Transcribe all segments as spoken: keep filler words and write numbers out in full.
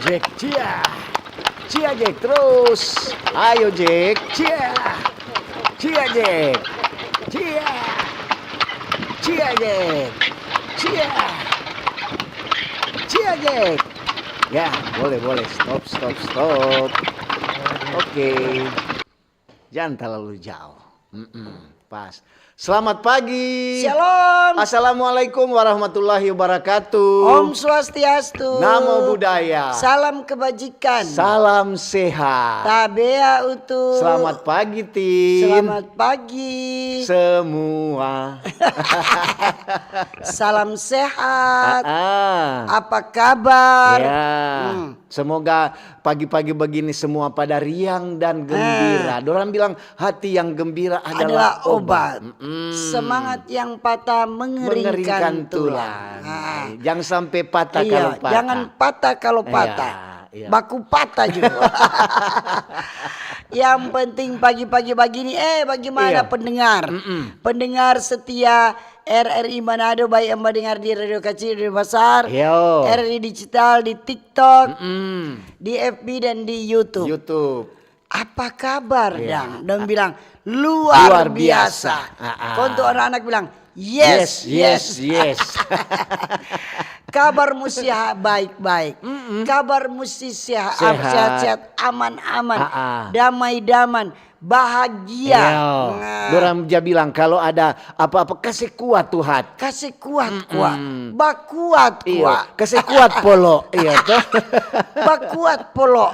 Jack, cia. Cia, Jack, terus. Ayo, Jack, cia. Cia, Jack. Cia. Cia, Jack. Cia. Cia, Jack. Ya, boleh, boleh. Stop, stop, stop. Oke. Jangan terlalu jauh. Mm-mm, pas. Selamat pagi. Shalom. Assalamualaikum warahmatullahi wabarakatuh. Om Swastiastu. Namo Buddhaya. Salam kebajikan. Salam sehat. Tabea utu. Selamat pagi, Tin. Selamat pagi. Semua. Salam sehat. Ah, ah. Apa kabar? Ya. Hmm. Semoga pagi-pagi begini semua pada riang dan gembira. Ah. Dorang bilang, "Hati yang gembira adalah obat." Adalah obat. Mm-mm. Semangat yang patah mengeringkan tulang. Mengeringkan tulang. Ah. Jangan sampai patah. Iya, kalau patah. Jangan patah kalau patah. Iya, iya. Baku patah juga. Yang penting pagi-pagi begini, eh, bagaimana pendengar? Iya. Mm-mm. Pendengar setia R R I Manado, baik yang mendengar di radio kecil, radio besar, yo, R R I Digital, di TikTok, mm-mm, di F B dan di YouTube. YouTube. Apa kabar, iya, dang? Dong bilang, "Luar biasa." Luar biasa. Ah, ah. Kong tu anak-anak bilang, "Yes, yes, yes, yes." Kabar musti ha-, baik-baik. Mm-mm. Kabar musti seha-, sehat, sehat-sehat, aman-aman, ah, ah, damai-daman, bahagia. Iya. Nah. Dorang ja bilang, "Kalau ada apa-apa, kase kuat tu hat." Kase kuat, mm-mm, kuat. Bakuat, iya, kuat. Kase kuat polo. Iya, toh? Bakuat polo.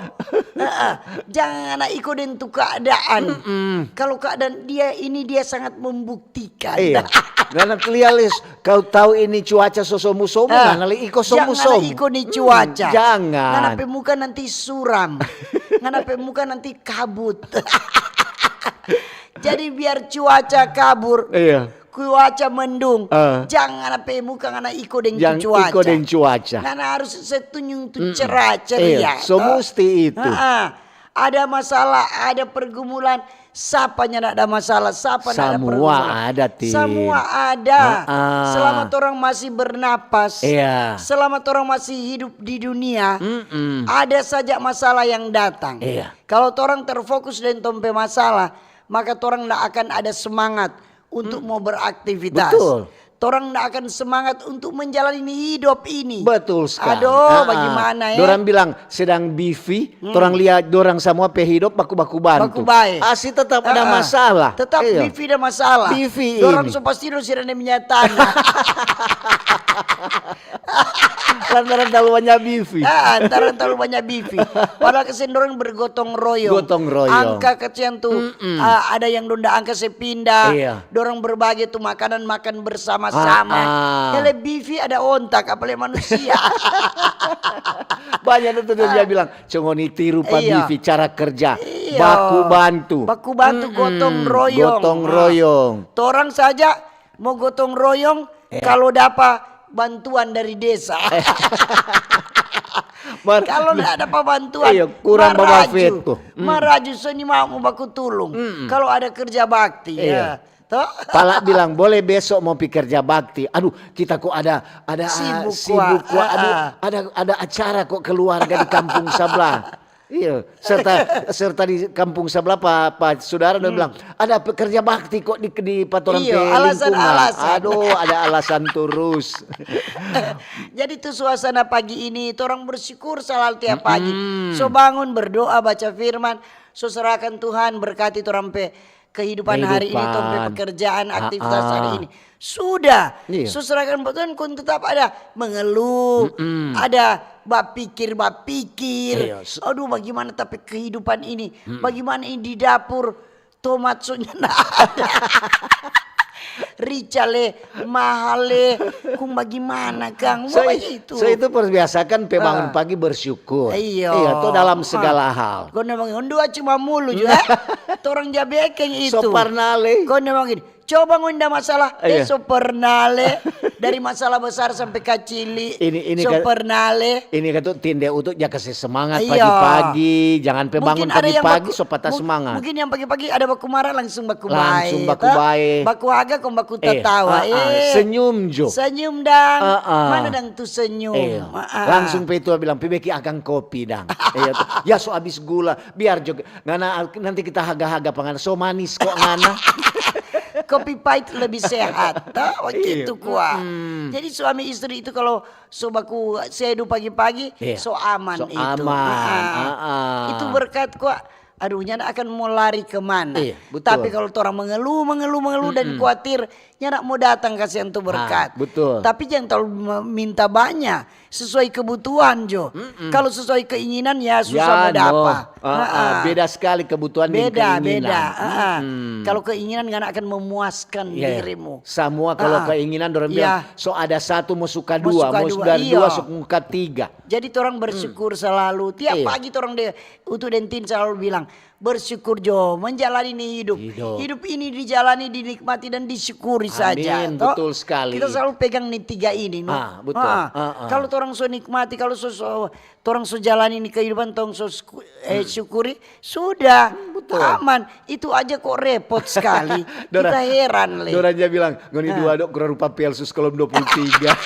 Heeh. Jangan ngana iko deng tu keadaan. Mm-mm. Kalau keadaan dia ini, dia sangat membuktikan. Iya. Ngana klia lis, kau tahu ini cuaca so somu-somu, ah, ngana lei iko somu-somu. Jangan ngana iko ni cuaca. Hmm, jangan. Ngana pe muka nanti suram. Ngana pe muka nanti kabut. Jadi biar cuaca kabur, iya, cuaca mendung, ah, jang ngana pe muka ngana iko deng tu cuaca. Jang iko deng cuaca. Ngana harus setuju tu, mm-mm, cerah ceria, iya, so toh? Musti itu. Ha-ha. Ada masalah, ada pergumulan, sapa nyanda ada masalah, sapa nyanda ada pergumulan? Samua ada, Tin. Samua ada. Ha-ha. Selama torang masih bernapas, iya, selama torang masih hidup di dunia, mm-mm, ada saja masalah yang datang. Iya. Kalu torang terfokus deng tong pe masalah, maka torang nda akan ada semangat untuk, hmm, mo beraktivitas. Betul. Torang nda akan semangat untuk menjalani hidup ini. Betul sekali. Aduh, ah, bagaimana, eh? Dorang bilang sedang bifi, hmm, torang lia dorang samua pe hidup baku-baku bantu. Baku bae. Asi tetap ada, ah, ah, masalah. Tetap, iya, bifi ada masalah. Bifi ini. Dorang so pasti dong sirang deng minyak tanah. Lantaran talalu banya bifi. Ah, lantaran talalu banya bifi. Padahal kasiang dorang bergotong royong. Gotong royong. Angka kasiang tu, mm-mm, ah, ada yang dong da angka se pinda. Iya. Dorang berbagi tu makanan, makan bersama-sama. Ah, ah. Kalo bifi ada ontak, apalagi manusia. Banya tu, tu dia, ah, bilang, "Co ngoni tiru pa, iya, bifi cara kerja." Iya. Baku bantu. Baku bantu, mm-mm, gotong royong. Gotong royong. Ah. Torang saja mo gotong royong, iya, kalo dapa bantuan dari desa. Mar-, kalo nda dapa bantuan, iya, kurang maraju. Babafet ko. Mm. Maraju, so nimau mo baku tulung. Mm-mm. Kalo ada kerja bakti, iya, ya. Toh? Pala bilang, "Boleh beso mo pi kerja bakti." Aduh, kita ko ada, ada, ah, sibuk kwa. Sibuk kwa. Aduh, ah, ah, ada, ada acara ko keluarga di kampung sabla. Iya, serta, serta di kampung sabla pa, pa sudara dong, hmm, bilang, "Ada pekerja bakti kok di, di pa torang pe lingkungan." Iya, alasan-alasan. Aduh, ada alasan terus. Jadi tu suasana pagi ini, torang bersyukur selalu tiap pagi. Mm-mm. So bangun, berdoa, baca firman, so serahkan Tuhan berkati torang pe kehidupan hari ini, kehidupan, tong pe pekerjaan, aktivitas hari ini. Sudah. Iya. So serahkan pa Tuhan, kong tetap ada mengeluh, mm-mm, ada bapikir-bapikir. Iya, su- Aduh, bagaimana tapi kehidupan ini? Mm-mm. Bagaimana ini di dapur? Tomat so nyanda ada. Rica le, mahal le, kong bagaimana, kang? Mo bagitu. So itu perbiasakan pe bangun pagi bersyukur. Iyo. Iya, to dalam segala hal. Kong dia bilang, "Ondua cuma mulu jo, eh." Torang ja bekeng itu. So parnale. Kong dia bilang gini, "Coba ngoni nda masalah." Iya. Eh, so parnale. Dari masalah besar sampe kacili. Ini- ini So kan- pernah le. Ini katu tinde untuk ja kase semangat Iya. pagi-pagi, jangan pe bangun Mungkin ada yang pagi-pagi baku- so patah mu- semangat. Mungkin yang pagi-pagi ada baku marah, langsung baku bae. Langsung baku Toh? Bae. Baku haga kong baku Eh, tatawa. ah, ah, Eh. Senyum jo. Senyum dang. Ah, ah. Mana dang tu senyum? Eh, Ah, ah. Langsung pe itu bilang, "Pi beking akang kopi dang." Iya tu. Ya so abis gula, biar jo ngana nanti kita haga-haga pa ngana, so manis kok ngana. Kopi pahit lebih sehat. Toh? Begitu kwa. Jadi suami istri itu kalau so baku sedu pagi-pagi, Iya. So aman So itu. aman, Ah, ah. Ah, ah. Itu berkat kwa. Aduh, nyanda akan mau lari kemana. Iya, betul. Tapi kalau orang mengeluh, mengeluh, mengeluh dan khawatir, nyanda mau datang kasihan tu berkat. Betul. Tapi jangan terlalu me- minta banyak, sesuai kebutuhan jo. Kalau sesuai keinginan ya susah Ya, mau no. dapat. Ah, ah, beda sekali kebutuhan deng Beda, keinginan. Beda. Ah, ah. Mm-mm. Kalau keinginan ngana akan memuaskan Iya. dirimu. Semua kalau Ah. keinginan orang bilang, Iya. So ada satu mau suka Mau dua, suka mau dua, dari iya. dua so suka tiga. Jadi orang bersyukur selalu. Tiap Iya. Pagi orang de utu deng tin selalu bilang, "Bersyukur jo menjalani ni hidup. Hidup. Hidup ini dijalani, dinikmati dan disyukuri saja." Amin, Toh? Betul sekali. Kita selalu pegang ni tiga ini, no. Ah, betul. Ah, Ah, ah. Kalau orang so nikmati, kalau so, so orang so jalani ni kehidupan tong so sku- eh, syukuri, sudah Betul. Aman. Itu aja kok repot sekali. Kita heran le. Dorang ja bilang, "Ngoni dua dok kura rupa pelsus kolom dua puluh tiga."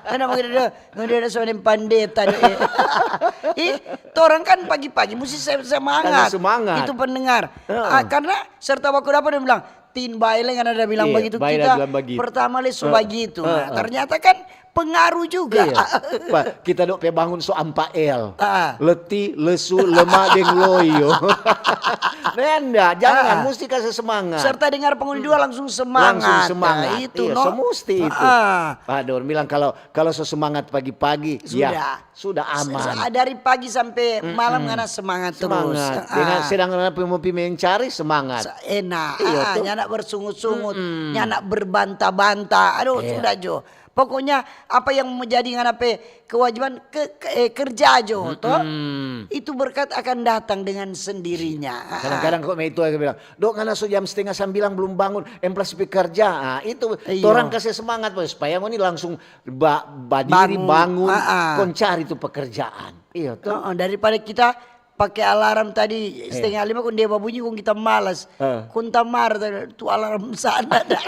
Karena begitu deh, ngoni ada suara pandeta deh. Ih, orang kan pagi-pagi mesti se- semangat. Ada semangat. Itu pendengar. Heeh. Ah, karena serta baku dapat dia bilang, "Tin bae le ngana ada bilang Iya, begitu." bae le Kita bilang begitu. Pertama le so Heeh, begitu. Nah, heeh. Ternyata kan pengaruh juga. Iya. Pa, kita dok pe bangun so ampa L. Ah. Letih, lesu, lemak, deng loyo. Nenda, jangan, Ah. Musti kasih semangat. Serta dengar penghuni dua langsung semangat. Langsung semangat. Nah, itu Iya, no. So musti itu. Ah. Aduh, bilang kalau kalau so semangat pagi-pagi, Sudah. Ya, sudah aman. Se- Dari pagi sampai malam ngana semangat, terus. Semangat. Ah. Dengan sedang ngana pi mau pi mencari semangat. Se- enak. Iya, Ah, tuh. Nyanda bersungut-sungut, nyanda berbanta-banta. Aduh, Iya. Sudah jo. Pokoknya apa yang menjadi ngana pe kewajiban ke, ke- eh, kerja jo, toh. Itu berkat akan datang dengan sendirinya. Ah. Kadang-kadang kok itu bilang, "Dok, ngana so jam setengah sambilang belum bangun, emplas pi kerja." Ah, itu Iya. Torang kasih semangat boy, supaya ngoni langsung ba- badiri Bangun. bangun, Ah, ah. Kong cari tu pekerjaan. Iya tuh. Heeh, daripada kita pakai alarm tadi setengah lima kong dia babunyi kong kita malas. Heeh. Kong tamar tu alarm sana dah.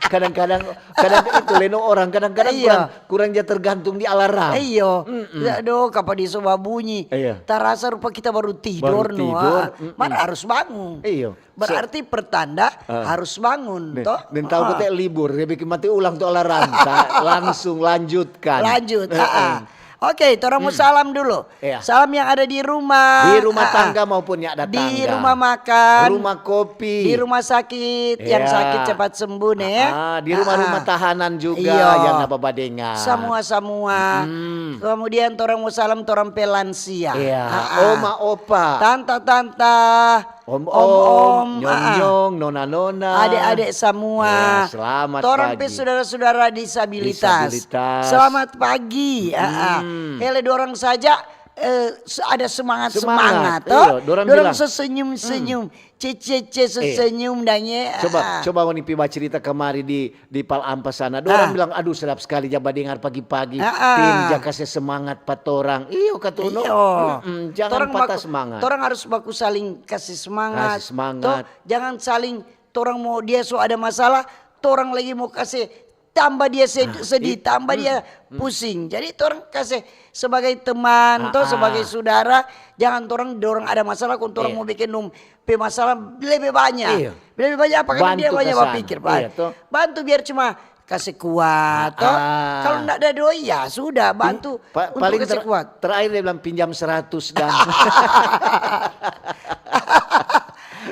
Kadang-kadang kadang itu leno orang kadang-kadang Iya. kurang kurang ja tergantung di alarm. Iyo. Ya, aduh, kapan dia so babunyi? Iya. Tarasa rupa kita baru tidur, Baru no. tidur, Ah, mar harus bangun. Iyo. Berarti pertanda harus bangun, toh. Dan tahu Ah. kote libur, dia bikin mati ulang tu alarm. Ta- langsung lanjutkan. Lanjut. Heeh. Ah, ah. Oke, torang mau salam dulu. Iya. Salam yang ada di rumah. Di rumah Ah, ah. tangga maupun ya ada Di tangga. rumah makan. Rumah kopi. Di rumah sakit, yang Iya. sakit cepat sembuh, ne. Ah, di rumah-rumah Ah, ah. tahanan juga Iya. yang napa badengar. Semua-semua. Mm. Kemudian torang mau salam torang pe lansia. Iya, Ah, ah. Oma, opa. Tanta-tanta. Om-om, Om-om, nyong-nyong, nona-nona. Adik-adik semua. Ya, selamat Torang pe pagi. Saudara-saudara disabilitas. Disabilitas. Selamat pagi. Ah, ah. Hmm. Hele dorang saja eh, se- ada semangat-semangat, Semangat, toh. Iya, dorang Dorang bilang, so senyum-senyum. Cie-cie-cie, so Eh, senyum dang, ye. Coba, Ah. coba ngoni pi bacerita kamari di di Pal Ampa sana. Dorang Ah. bilang, "Aduh, sedap sekali ja badengar pagi-pagi. Ah, ah. Tin ja kase semangat pa torang." Iyo, katu no. Iyo. Mm-mm, jangan Torang patah baku- semangat. Torang harus baku saling kasih semangat. Kasih semangat. Toh, jangan saling torang mau dia so ada masalah, torang lagi mau kasih tambah dia sed- sedih, it- tambah dia pusing. Jadi torang kasih sebagai teman, toh Ah, ah. sebagai saudara, jangan torang dorong ada masalah, kong torang Iya. Mau bikin dong pe masalah lebih banyak. Iya. Lebih banyak apa? Karena dia Bantu banyak ke sana. berpikir, baik. Iya, toh. Bantu biar cuma kasih kuat, toh. Ah. Kalau ndak ada doi, ya sudah, bantu Pa- untuk paling kasih ter- kuat. Terakhir dia bilang, "Pinjam seratus dan."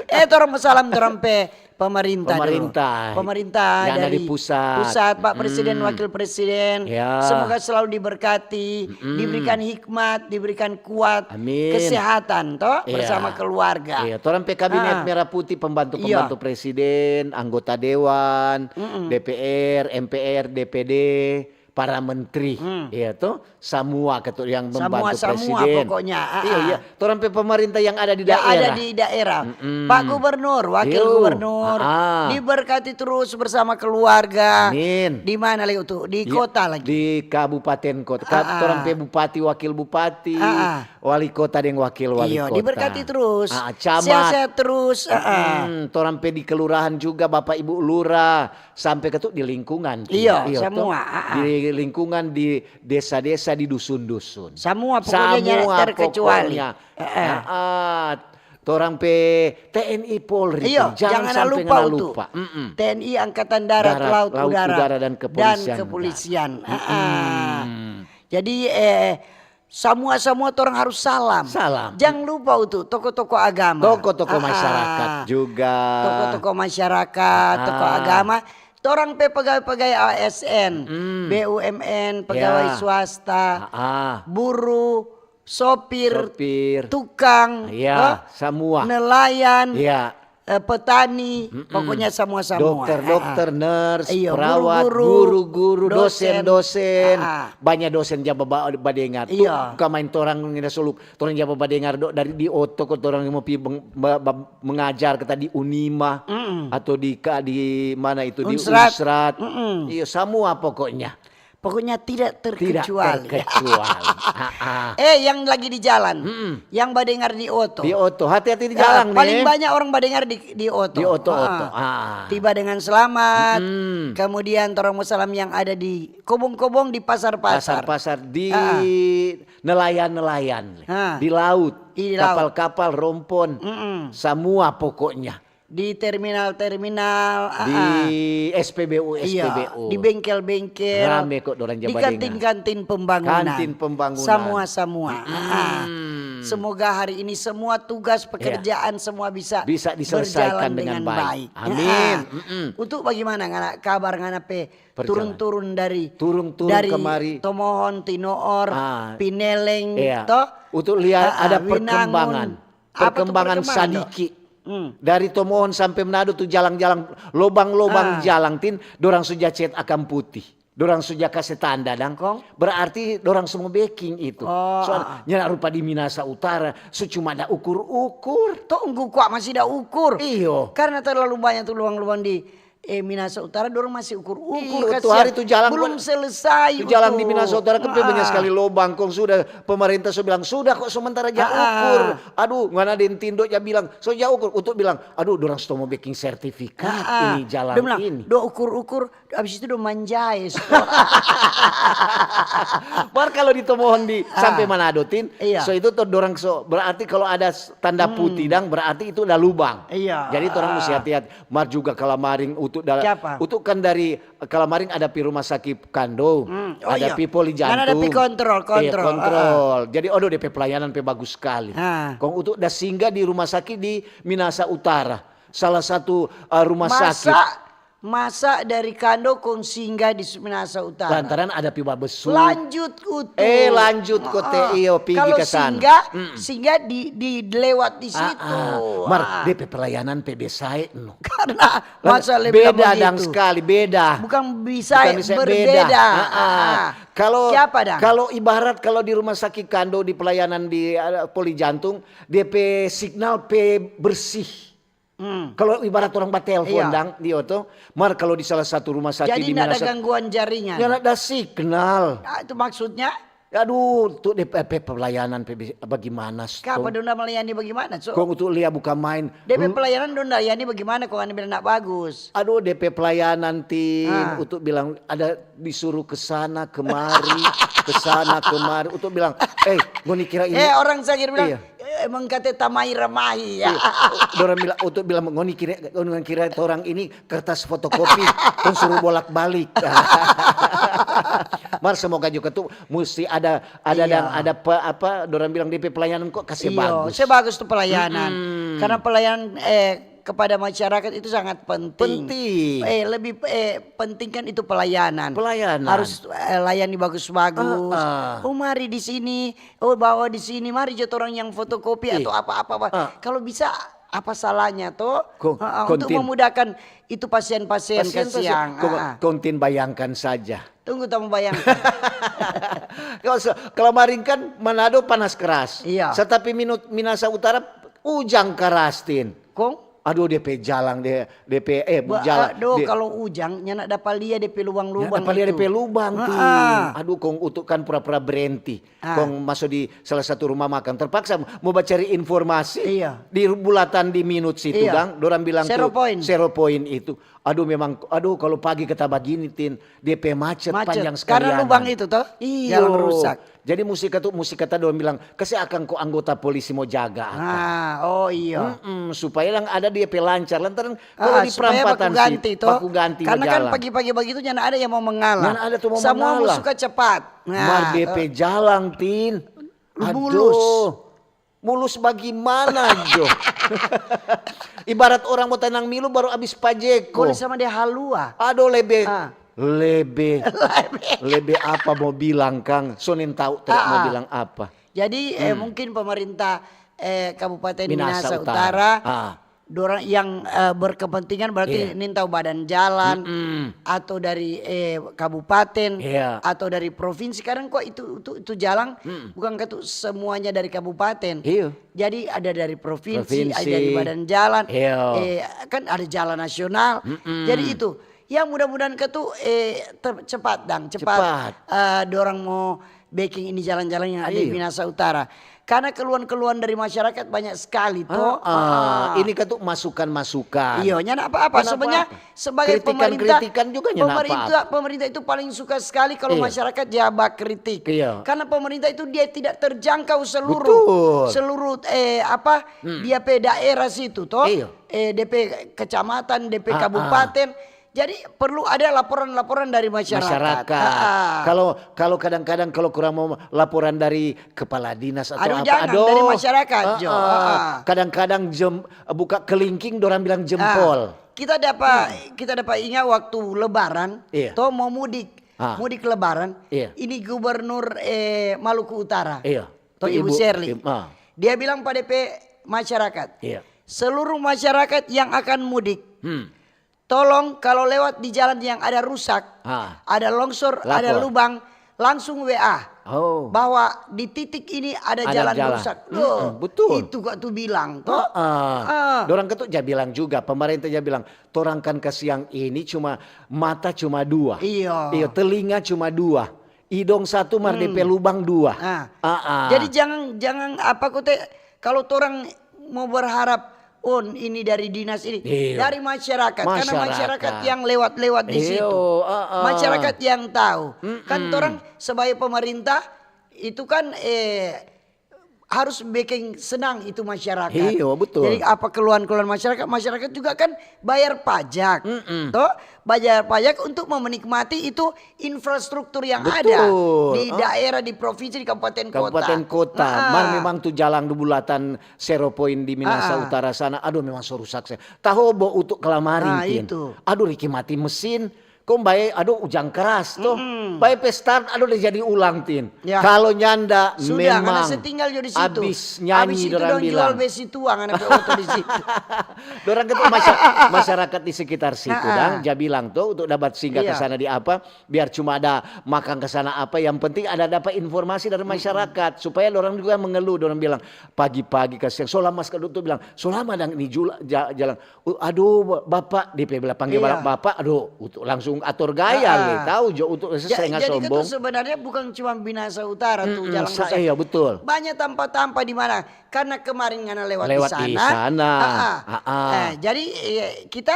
Eh, torang mau salam torang pe pemerintah dulu. Pemerintah. Pemerintah Yang ada dari di pusat. pusat, Pak Presiden, Hmm. Wakil Presiden. Ya. Semoga selalu diberkati, diberikan hikmat, diberikan kuat, Amin. kesehatan, toh, Iya. Bersama keluarga. Iya, torang pe kabinet Ah. merah putih, pembantu-pembantu Iya. presiden, anggota dewan, D P R, M P R, D P D, para menteri, Hmm. iya to, samua ketu-, yang Samua, membantu samua presiden. pokoknya, ah, Iya, ah. iya. Torang pe pemerintah yang ada di Yang ada daerah. di daerah. Mm-mm. Pak Gubernur, Wakil Iyo. Gubernur, Ah. diberkati terus bersama keluarga. Amin. Di mana lagi tuh? Di Iya, kota lagi. Di kabupaten kota. Ka-, Ah, ah. Torang pe bupati, wakil bupati, Ah, ah. wali kota deng wakil wali Iyo, kota. diberkati terus. Ah, ah, camat. Sehat-sehat terus. Ah, ah. Mm, torang pe di kelurahan juga, Bapak Ibu Lurah, sampe ketu di lingkungan. Iyo, Iyo, to. samua, ah, ah. Di lingkungan, di desa-desa, di dusun-dusun. Samua pokoknya nyanda terkecuali. Pokoknya. Eh, eh. Ah, ah. Torang pe T N I Polri Iyo, tu, jangan jangan sampe lupa ngana untuk lupa. Mm-mm. T N I Angkatan Darat, Darat, Laut, Laut, Udara, Udara, dan Kepolisian. Kepolisian. Ah, ah. Mm-mm. Jadi, eh, samua-samua torang harus salam. Salam. Jangan lupa untuk tokoh-tokoh agama. Tokoh-tokoh Ah, ah. masyarakat juga. Tokoh-tokoh masyarakat, tokoh Ah. agama. Torang pe pegawai-pegawai A S N, Mm. B U M N, pegawai Ya. swasta, Ah, ah. buruh, sopir, Sopir. tukang, Iya, eh, samua. Nelayan, Iya. eh, petani, Mm-mm. pokoknya samua-samua. Dokter, Ah, ah. dokter, nurse, Iyo, perawat, guru-guru, guru-guru, dosen. dosen-dosen. Ah, ah. Banyak dosen ja ba-, badengar. Tu Iya. bukan main torang ngana solup. Torang ja ba-, badengar do, dari di oto ko torang mo pi beng-, ba-, ba-, mengajar kita di Unima. Mm-mm. Atau di ka-, di mana itu? Di Unsrat. Unsrat. Mm-mm. Iyo, samua pokoknya. Pokoknya tidak Tidak terkecuali. terkecuali. Ah, ah. Eh, yang lagi di jalan, Mm-mm. yang badengar di oto. Di oto, hati-hati di Ya, jalan nih. Paling banyak orang badengar di, di oto. Di oto-oto. Ah. Ah. Tiba dengan selamat. Mm. Kemudian torang mo salam yang ada di kobong-kobong, di pasar-pasar. Pasar-pasar, di Ah. nelayan-nelayan, Ah. di laut, Di laut. Kapal-kapal, rompon, Mm-mm. samua pokoknya. Di terminal-terminal, ah, Di ah. S P B U, Iya, S P B U. di bengkel-bengkel, Rame kok dorang ja di badengar. Kantin-kantin pembangunan. Kantin pembangunan. Samua-samua. Ah, ah. Mm. Semoga hari ini semua tugas pekerjaan semua bisa, Bisa diselesaikan berjalan dengan dengan baik. baik. Amin. Ah. Mm-mm. Untuk bagaimana ngana, kabar ngana pe Perjalanan. turun-turun dari Turun-turun dari kemari. Tomohon, Tinoor, Ah. Pineleng, Iya. toh? Untuk lihat Ah, ada ah, Winangun. perkembangan. Apa tu Perkembangan perkembangan, toh? sadiki. Hmm. Dari Tomohon sampe Manado tu jalang-jalang, lobang-lobang Ah. jalang tin, dorang su ja cet akang putih. Dorang su ja kase tanda dang. Kong? Berarti dorang su mo beking itu. Oh, Soal ah, ah. nyanda rupa di Minahasa Utara, su cuma da ukur-ukur. Tunggu kwa masih da ukur. Iyo. Karena terlalu banyak tu lubang-lubang di, eh, Minahasa Utara, dorang masih ukur-ukur. Iyo, tu Kasihan. hari tu jalang Belum gua-, selesai tu jalang di itu. Minahasa Utara kan pe banyak Ah. sekali lobang. Kong sudah pemerintah su bilang, "Sudah kok, sementara ja Ah, ah. ukur." Aduh, ngana deng Tindo ja bilang, "So ja ukur." Utu bilang, "Aduh, dorang su mo beking sertifikat Ah, ah. ini jalan Dia bilang, ini." "Do ukur-ukur, abis itu do manjae." Mar kalau di Tomohon di Ah. sampe Manado tin, Iya. so itu tu dorang so, berarti kalau ada s-, tanda Hmm. putih dang, berarti itu ada lubang. Iya. Jadi torang musti Ah. Hati-hati. Mar juga Kalamaring, Utu da-, Siapa? Utu kan dari Kalamaring ada pi rumah sakit Kando, Hmm. Oh, ada iya. pi poli Kan ada jantung. pi kontrol, Iya, kontrol. kontrol. Jadi, aduh, depe pelayanan pe bagus skali. Ah. Kong Utu da singgah di rumah sakit di Minahasa Utara, salah satu, eh, rumah Masa, sakit. Masa dari Kando kong singgah di Minahasa Utara? Lantaran ada pi babesu. Lanjut Utu. Eh, lanjut kote, Ah, ah. iyo, pigi Kalau ka sana. singgah, Mm. singgah di, di lewat di Ah, situ. ah. Mar, Ah. depe pelayanan pe besae no. Karena Lan-, masa lebih beda lama dang gitu. Skali, beda. Bukan bisa, Bukan bisa, berbeda. beda. Ah, ah. Ah. Kalau, Siapa dang? Kalau ibarat kalau di rumah sakit Kando di pelayanan di, eh, poli jantung, depe signal pe bersih. Hmm. Kalau ibarat orang batelpon Iya. dang, di oto, mar kalau di salah satu rumah sakit Jadi di ndak ada Minahasa-, gangguan jaringan. Ndak ada signal. Ah, itu maksudnya? Aduh, tu depe, eh, pe pelayanan pe bi-, bagaimana, Kapa sto? Dona melayani bagaimana, so? Kong Utu lia buka main. Depe Hmm? Pelayanan Dona layani bagaimana, kong ane bilang ndak bagus? Aduh, depe pelayanan, Tin. Ah. Utu bilang, ada disuruh ke sana, kemari, ke sana, kemari. Utu bilang, "Eh, ngoni kira ini?" Eh, orang sakit bilang, Iya. "Eh, emang kate tamai ramahi ya." Iya. Dorang bilang, Utu bilang, "Ngoni kira, ngoni kira orang ini kertas fotokopi, kong suruh bolak-balik." Mar, semoga juga tu musti ada, ada Iya. dang, ada pe-, apa, dorang bilang depe pelayanan kok kasih Iyo, bagus. Saya bagus tu pelayanan. Mm-mm. Karena pelayanan, eh, kepada masyarakat itu sangat penting. Penting. Eh, lebih, eh, penting kan itu pelayanan. Pelayanan. Harus, eh, layani bagus-bagus. Ah, ah. Oh, mari di sini. Oh, bawa di sini. Mari jo orang yang fotokopi Iya. Atau apa-apa. Ah. Kalau bisa, apa salahnya toh? Ko-, Ah, ah, untuk kontin. Memudahkan itu pasien-pasien Pasien, kasihan. pasien. Ko-, Ah, ah. Kong Tin bayangkan saja. Tunggu, tamu bayangkan. Kalau se- kalau maring kan Manado panas keras. Iya. Satapi Minut Minasa Utara ujang keras, Tin. Kong? Aduh, depe jalang, de, depe eh Ba- jalang. Aduh, de- kalau ujang, nyanda dapa lia depe lubang-lubang Apa lia itu. depe lubang, Tin? Ah. Aduh, kong utuk kan pura-pura berhenti. Ah. Kong masuk di salah satu rumah makan. Terpaksa mau cari informasi. Iya. Di bulatan di Minut situ, Iya. Dang. Dorang bilang Zero tuh, point. Zero point itu. Aduh, memang, aduh, kalau pagi kata bagini, Tin, depe macet, Macet. Panjang Karena sekalian. lubang itu, toh? Iyo. Jalan rusak. Jadi musti katu, musti kata dorang bilang, kasi akang ko anggota polisi mo jaga akang. Ah, oh iya. Mm-mm, supaya yang ada dia pe lancar. Lantaran kalau Ah, di supaya perempatan baku ganti, situ, toh. baku ganti Karena kan jalan. Pagi-pagi begitu nyanda ada yang mau mengalah. Nyanda ada tuh mau Semua mengalah. Suka cepat. Nah, Mar toh. depe jalang, Tin. Mulus. Aduh. Mulus bagimana, Jo? Ibarat orang mo tanang milu baru abis pajeko. Boleh sama dia halua. Aduh, lebe, Ah. lebe, lebe apa mo bilang, Kang? So nintau, tidak mo Ah, ah. Bilang apa. Jadi eh, mungkin pemerintah eh, Kabupaten Minasa Minasa, Utara. Utara, Ah. dorang yang eh, berkepentingan berarti Iya. nintau badan jalan Mm-mm. atau dari eh, kabupaten Iya. atau dari provinsi. Kadang kok itu itu, itu jalan bukan katu semuanya dari kabupaten. Iya. Jadi ada dari provinsi, Provinsi. Ada dari badan jalan. Iya. Eh, kan ada jalan nasional. Mm-mm. Jadi itu yang mudah-mudahan katu eh, ter- cepat, Dang, cepat. Cepat. Eh, dorang mau bikin ini jalan-jalan yang ada di Iya. Minasa Utara. Karena keluhan-keluhan dari masyarakat banyak sekali, toh. Ah, ah. Ini kan tuh masukan-masukan. Iya, nyanda apa-apa. Nyanda Sebenarnya apa-apa. Sebagai Kritikan-kritikan pemerintah, juga nyanda pemerintah, apa-apa. Pemerintah itu paling suka sekali kalau Iya. Masyarakat dia bak kritik. Iya. Karena pemerintah itu dia tidak terjangkau seluruh Betul. seluruh eh apa dia pe daerah situ, toh. Iya. Eh, D P kecamatan, D P Ah, ah. Kabupaten. Jadi perlu ada laporan-laporan dari masyarakat. Masyarakat. Ah, ah. Kalau kalau kadang-kadang kalau kurang mau laporan dari kepala dinas atau Aduh, apa, jangan, aduh. dari masyarakat, Jo. Ah, ah. Ah, ah. Kadang-kadang jem, buka kelingking, dorang bilang jempol. Kita dapat kita dapat ingat waktu Lebaran, Iya. toh mau mudik, Ah. mudik Lebaran. Iya. Ini Gubernur eh, Maluku Utara, Iya. toh Ibu, Shirley. Im-, ah. Dia bilang pada pe masyarakat, Iya. seluruh masyarakat yang akan mudik, Hmm. tolong kalau lewat di jalan yang ada rusak, Ah. ada longsor, Lapor. Ada lubang, langsung W A Oh. bahwa di titik ini ada, Ada jalan, jalan. Rusak. Mm-mm, betul. Itu kok tu bilang, toh. Ah, Ah. Dorang ketuk ja bilang juga, pemerintah ja bilang, torang kan kasiang ini cuma mata cuma dua. Iya. Iya, telinga cuma dua. Idong satu mar depe lubang dua. Ah. Ah, ah. Jadi jangan jangan apa kote kalau torang mau berharap, oh, ini dari dinas ini, Iya. Dari masyarakat, karena Masyarakat. Masyarakat yang lewat-lewat di Iya, situ, ah, ah. Masyarakat yang tahu. Kan torang sebagai pemerintah itu kan eh harus bikin senang itu masyarakat. Iya, betul. Jadi apa keluhan-keluhan masyarakat, masyarakat juga kan bayar pajak, toh, bayar pajak untuk menikmati itu infrastruktur yang Betul. Ada di daerah, di provinsi, di kabupaten kota. Kabupaten kota. Nah. Mar memang tu jalang di bulatan Zero Point di Minasa Ah. Utara sana, aduh, memang so rusak se. Tahobo utuk kalamaring, Ah, Tin. Itu. Aduh, riki mati mesin. Kong bae, aduh, ujang keras toh. Bae pe start, aduh, udah jadi ulang, Tin. Ya. Kalau nyanda, Sudah, memang karena setinggal jo di situ. Abis nyanyi, Abis itu dorang dong jual bilang. Besi tuang, anak oto di situ. Dorang ketuk masya- masyarakat di sekitar situ, Ah, ah. Dang, ja bilang tuh untuk dapat singgah ke Iya. Sana di apa, biar cuma ada makan ke sana apa, yang penting ada dapat informasi dari masyarakat supaya orang juga mengeluh, orang bilang pagi-pagi kasihan, so lama sekali tuh bilang, so lama dang ini jula, ja- jalan. "Uh, aduh, bapak," dia bilang, panggil Iya. Bapak, aduh, untuk langsung atur gaya, Ah, ah. Le, tahu jo untuk Ja- setengah jadi sombong. Itu sebenarnya bukan cuma Binasa Utara tuh Mm-mm, jalan sa- rusak. Iya, betul. Banyak tampa-tampa di mana karena kemarin ngana lewat, Lewat di sana. di sana. Ah, ah. Ah, ah. Eh, jadi eh, kita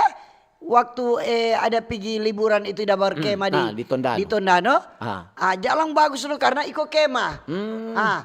waktu eh, ada pigi liburan itu da berkemah di, nah, di Tondano. Di Tondano. Ah. Ah, jalan bagus loh karena iko kemah. Hmm. Ah,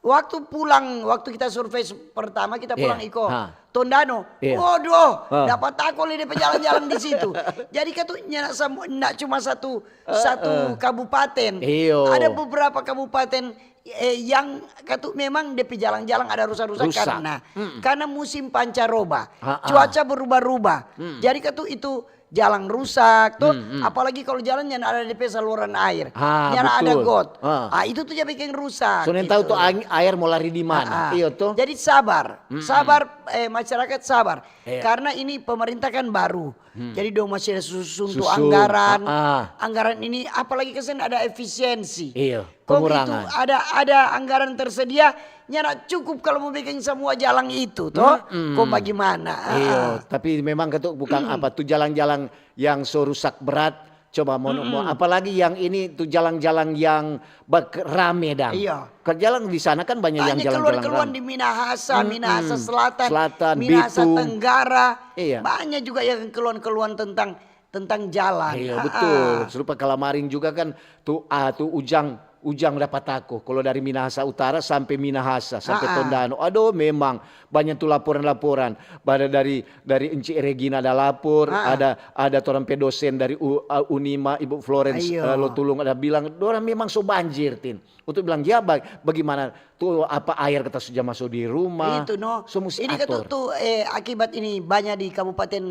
waktu pulang, waktu kita survei se- pertama kita pulang Iya. iko Ah. Tondano. Iya. Waduh, Ah. dapat tako le dia pe jalan-jalan di situ. Jadi katu nyana sam- ndak cuma satu satu kabupaten. Iyo. Ada beberapa kabupaten eh, yang katu memang dia pe jalan-jalan ada rusak-rusak Rusak. Karena karena musim pancaroba, Ah, ah. Cuaca berubah-rubah. Jadi katu itu jalang rusak to, hmm, hmm, apalagi kalau jalan nyanda ada depe saluran air, ah, nyanda ada got. Ah. Ah, itu tu ja biking rusak. So nintau gitu. Tu air mo lari di mana? Ah, ah. Iyo to. Jadi sabar, hmm, sabar, eh, masyarakat sabar. Iya. Karena ini pemerintah kan baru. Hmm. Jadi dong masih ada susun tu anggaran. Ah, ah. Anggaran ini apalagi kesen ada efisiensi. Iya. Kong itu pengurangan. Ada, ada anggaran tersedia, nyanda cukup kalau mau bikin semua jalan itu, toh. Mm-mm. Kong bagaimana? Iyo, ah, tapi memang katu bukan apa tu jalan-jalan yang so rusak berat. Coba mau, mau apalagi yang ini tu jalan-jalan yang bak-, rame dang. Iya. Ke jalan di sana kan banyak yang jalan-jalan rame. Banyak keluhan-keluhan di Minahasa, mm-mm, Minahasa Selatan, Selatan, Minahasa Bitung. Tenggara. Iya. Banyak juga yang keluhan-keluhan tentang tentang jalan. Iya, betul. Serupa kalamaring juga kan, tu, ah, tu Ujang, Ujang dapa tako. Kalau dari Minahasa Utara sampe Minahasa, sampe Tondano. Aduh, memang banyak tu laporan-laporan. Pada dari, dari Enci Regina ada lapor, ada, ada torang pe dosen dari U-, ah, Unima, Ibu Florence, eh, Lotulung ada bilang, dorang memang so banjir, Tin. Untuk bilang, ya, ba-, bagaimana tu apa air kata sudah masuk di rumah? Itu, no. So musti ator. Ini kan tu, tu, eh, akibat ini banyak di kabupaten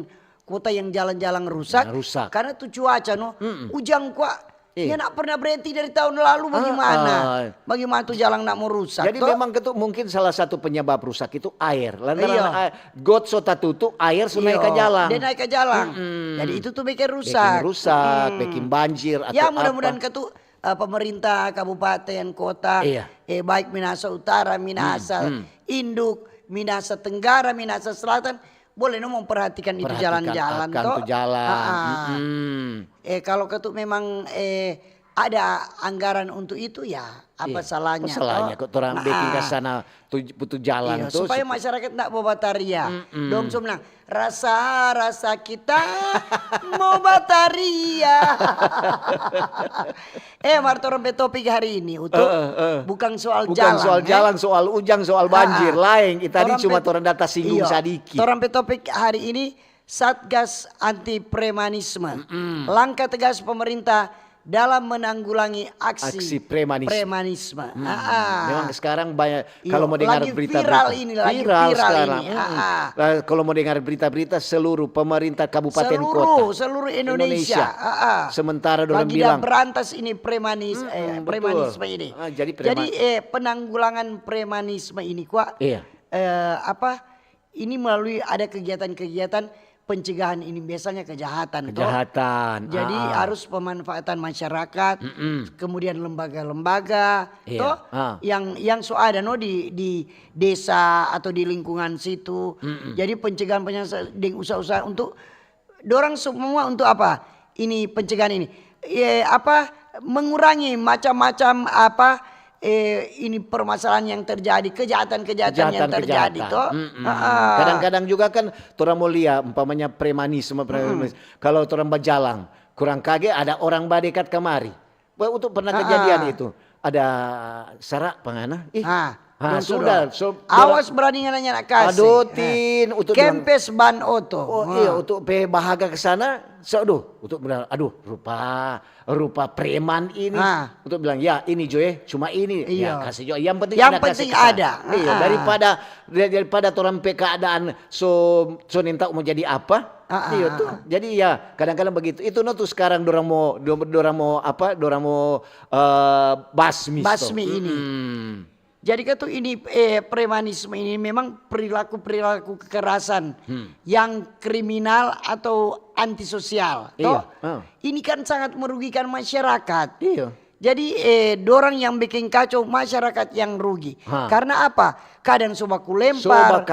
kota yang jalan-jalan rusak, karena tu cuaca, no. Ujang kwa, iya, nyanda pernah berhenti dari tahun lalu, bagaimana? Ah, ah. Bagaimana tu jalan nak mau rusak, toh? Jadi memang ketu-, mungkin salah satu penyebab rusak itu air. Lantaran air, got so tatutu, air so naik ka jalan. Dia naik ka jalan. Jadi itu tu bikin rusak. Bikin rusak, bikin banjir atau apa. Ya, mudah-mudahan ketu, eh, pemerintah kabupaten, kota, eh, baik Minahasa Utara, Minahasa Induk, Minahasa Tenggara, Minahasa Selatan, boleh no memperhatikan itu jalan-jalan, toh. Perhatikan akang tu jalan. Eh, kalau ketu memang, eh, ada anggaran untuk itu, ya apa salahnya, toh? Apa salahnya kok torang bikin ka sana tu, tu jalan tu supaya masyarakat ndak mau bataria. Dong so bilang, "Rasa, rasa kita mau bataria." Eh, mar torang pe topik hari ini, Utu, bukan soal jalan, soal Ujang, soal banjir, laeng. Tadi cuma torang da tasinggung sadiki. Torang pe topik hari ini, Satgas Anti Premanisme. Langkah tegas pemerintah dalam menanggulangi aksi premanisme. Memang sekarang banyak, kalau mau dengar berita-berita, lagi viral ini, lagi viral sekarang. Kalau mau dengar berita-berita, seluruh pemerintah kabupaten kota, seluruh Indonesia. Sementara dorang bilang, lagi da berantas ini premanis-, eh, premanisme ini. Jadi, eh, penanggulangan premanisme ini, kwa, eh, apa, ini melalui ada kegiatan-kegiatan pencegahan ini, biasanya kejahatan, toh. Kejahatan. Jadi harus pemanfaatan masyarakat, kemudian lembaga-lembaga, toh, yang, yang so ada, no, di, di desa atau di lingkungan situ. Jadi pencegahan, pencegahan deng usaha-usaha untuk dorang semua untuk apa? Ini pencegahan ini. Eh, apa, mengurangi macam-macam apa, eh, ini permasalahan yang terjadi, kejahatan-kejahatan yang terjadi, toh. Kadang-kadang juga kan torang mo lia, umpamanya premanisme, premanisme. Kalau torang bajalang, kurang kage ada orang badekat kamari. Ba-, untuk pernah kejadian itu. Ada sara pangana. Ih, sudah. So, awas berani ngana nyanda kasi. Aduh, Tin, untuk bilang, kempes ban oto. Oh, iya, untuk pe bahaga ke sana. So, aduh, untuk bilang, aduh, rupa, rupa preman ini. Untuk bilang, ya, ini jo, eh, cuma ini. Ya, kasih jo. Yang penting ada. Iya, daripada, daripada torang pe keadaan so, so nintau mau jadi apa. Iya tuh. Jadi ya, kadang-kadang begitu. Itu no tuh sekarang dorang mau, do-, dorang mau apa, dorang mau, eh, basmi. Basmi ini. Jadi kan tuh ini, eh, premanisme ini memang perilaku-perilaku kekerasan yang kriminal atau antisosial, toh? Ini kan sangat merugikan masyarakat. Iya. Jadi, eh, dorang yang biking kacau, masyarakat yang rugi. Karena apa? Kadang so baku lempar,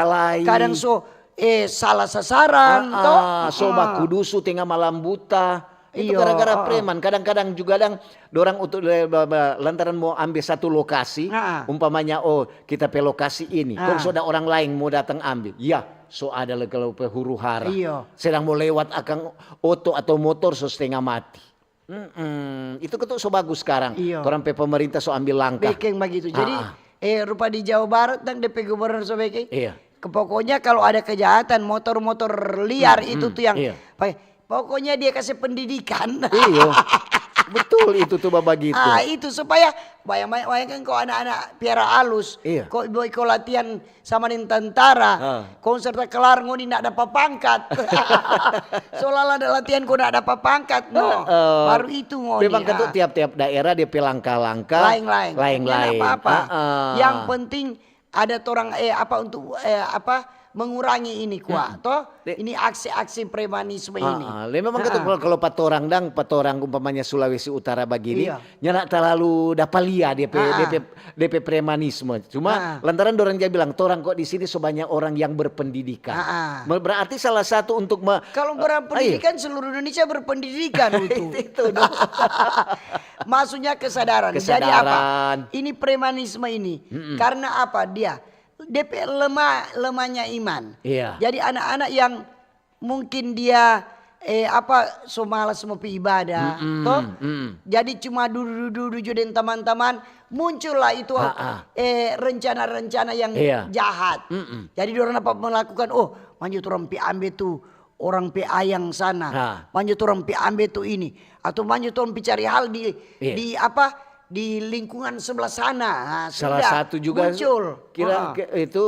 kadang so, eh, salah sasaran, toh? So baku dusu tenga malam buta. Itu gara-gara preman. Kadang-kadang juga dang, dorang untuk le-, ba-, ba-, lantaran mo ambe satu lokasi, umpamanya, oh, kita pe lokasi ini, kong so ada orang laeng mo datang ambe. Ya, so ada le-, kalau pe huru-hara. Sedang mo lewat akang oto atau motor so stenga mati. Mm-mm. Itu ketu so bagus skarang. Torang pe pemerintah so ambil langkah. Bekeng bagitu. Jadi, eh, rupa di Jawa Barat dang depe gubernur so bekeng. Iya. Ke-, pokoknya kalau ada kejahatan, motor-motor liar itu tuh yang, pokoknya dia kasih pendidikan. Iyo. Betul itu tuh bagitu. Ah, itu supaya bayang-bayangkan kong anak-anak piara alus, Iya. kong boy kong latihan sama deng tentara, Ah. kong serta kelar ngoni ndak dapa pangkat. Soalnya ada latihan kong ndak dapa pangkat, no. Heeh. Baru itu ngoni. Memang kan tuh Ah. Tiap-tiap daerah dia pe langkah-langkah Lain-lain. lain-lain. Nggak apa-apa. Heeh. Yang penting ada torang eh apa untuk eh apa mengurangi ini kwa, toh? De- Ini aksi-aksi premanisme ini. Ah, ah. Memang kata Ah. kalau, kalau patorang dang, patorang umpamanya Sulawesi Utara bagini, Iya. nyanda terlalu dapa lia dia pe, Ah, ah. dia pe, dia pe premanisme. Cuma Ah. lantaran dorang ja bilang, torang kok di sini so banyak orang yang berpendidikan. Ah, ah. Ber- Berarti salah satu untuk me- Kalau eh, berpendidikan, seluruh Indonesia berpendidikan itu. Itu dong. Maksudnya kesadaran. Jadi Kesadaran. Apa? Ini premanisme ini. Mm-mm. Karena apa dia? D P lemah lemahnya iman. Iya. Jadi anak-anak yang mungkin dia eh apa so malas mau pi ibadah, Mm-mm, toh? Mm-mm. Jadi cuma dudu-dudu jo deng teman-teman, muncullah itu Ha, ha. eh rencana-rencana yang Iya. jahat. Mm-mm. Jadi dorang dapat melakukan, oh, manjo torang pi ambe tu orang pe ayang sana, Ha. manjo torang pi ambe tu ini, atau manjo torang pi cari hal di Iya. di apa di lingkungan sebelah sana. Nah, Salah sudah, satu juga muncul. kira Ah. ke- itu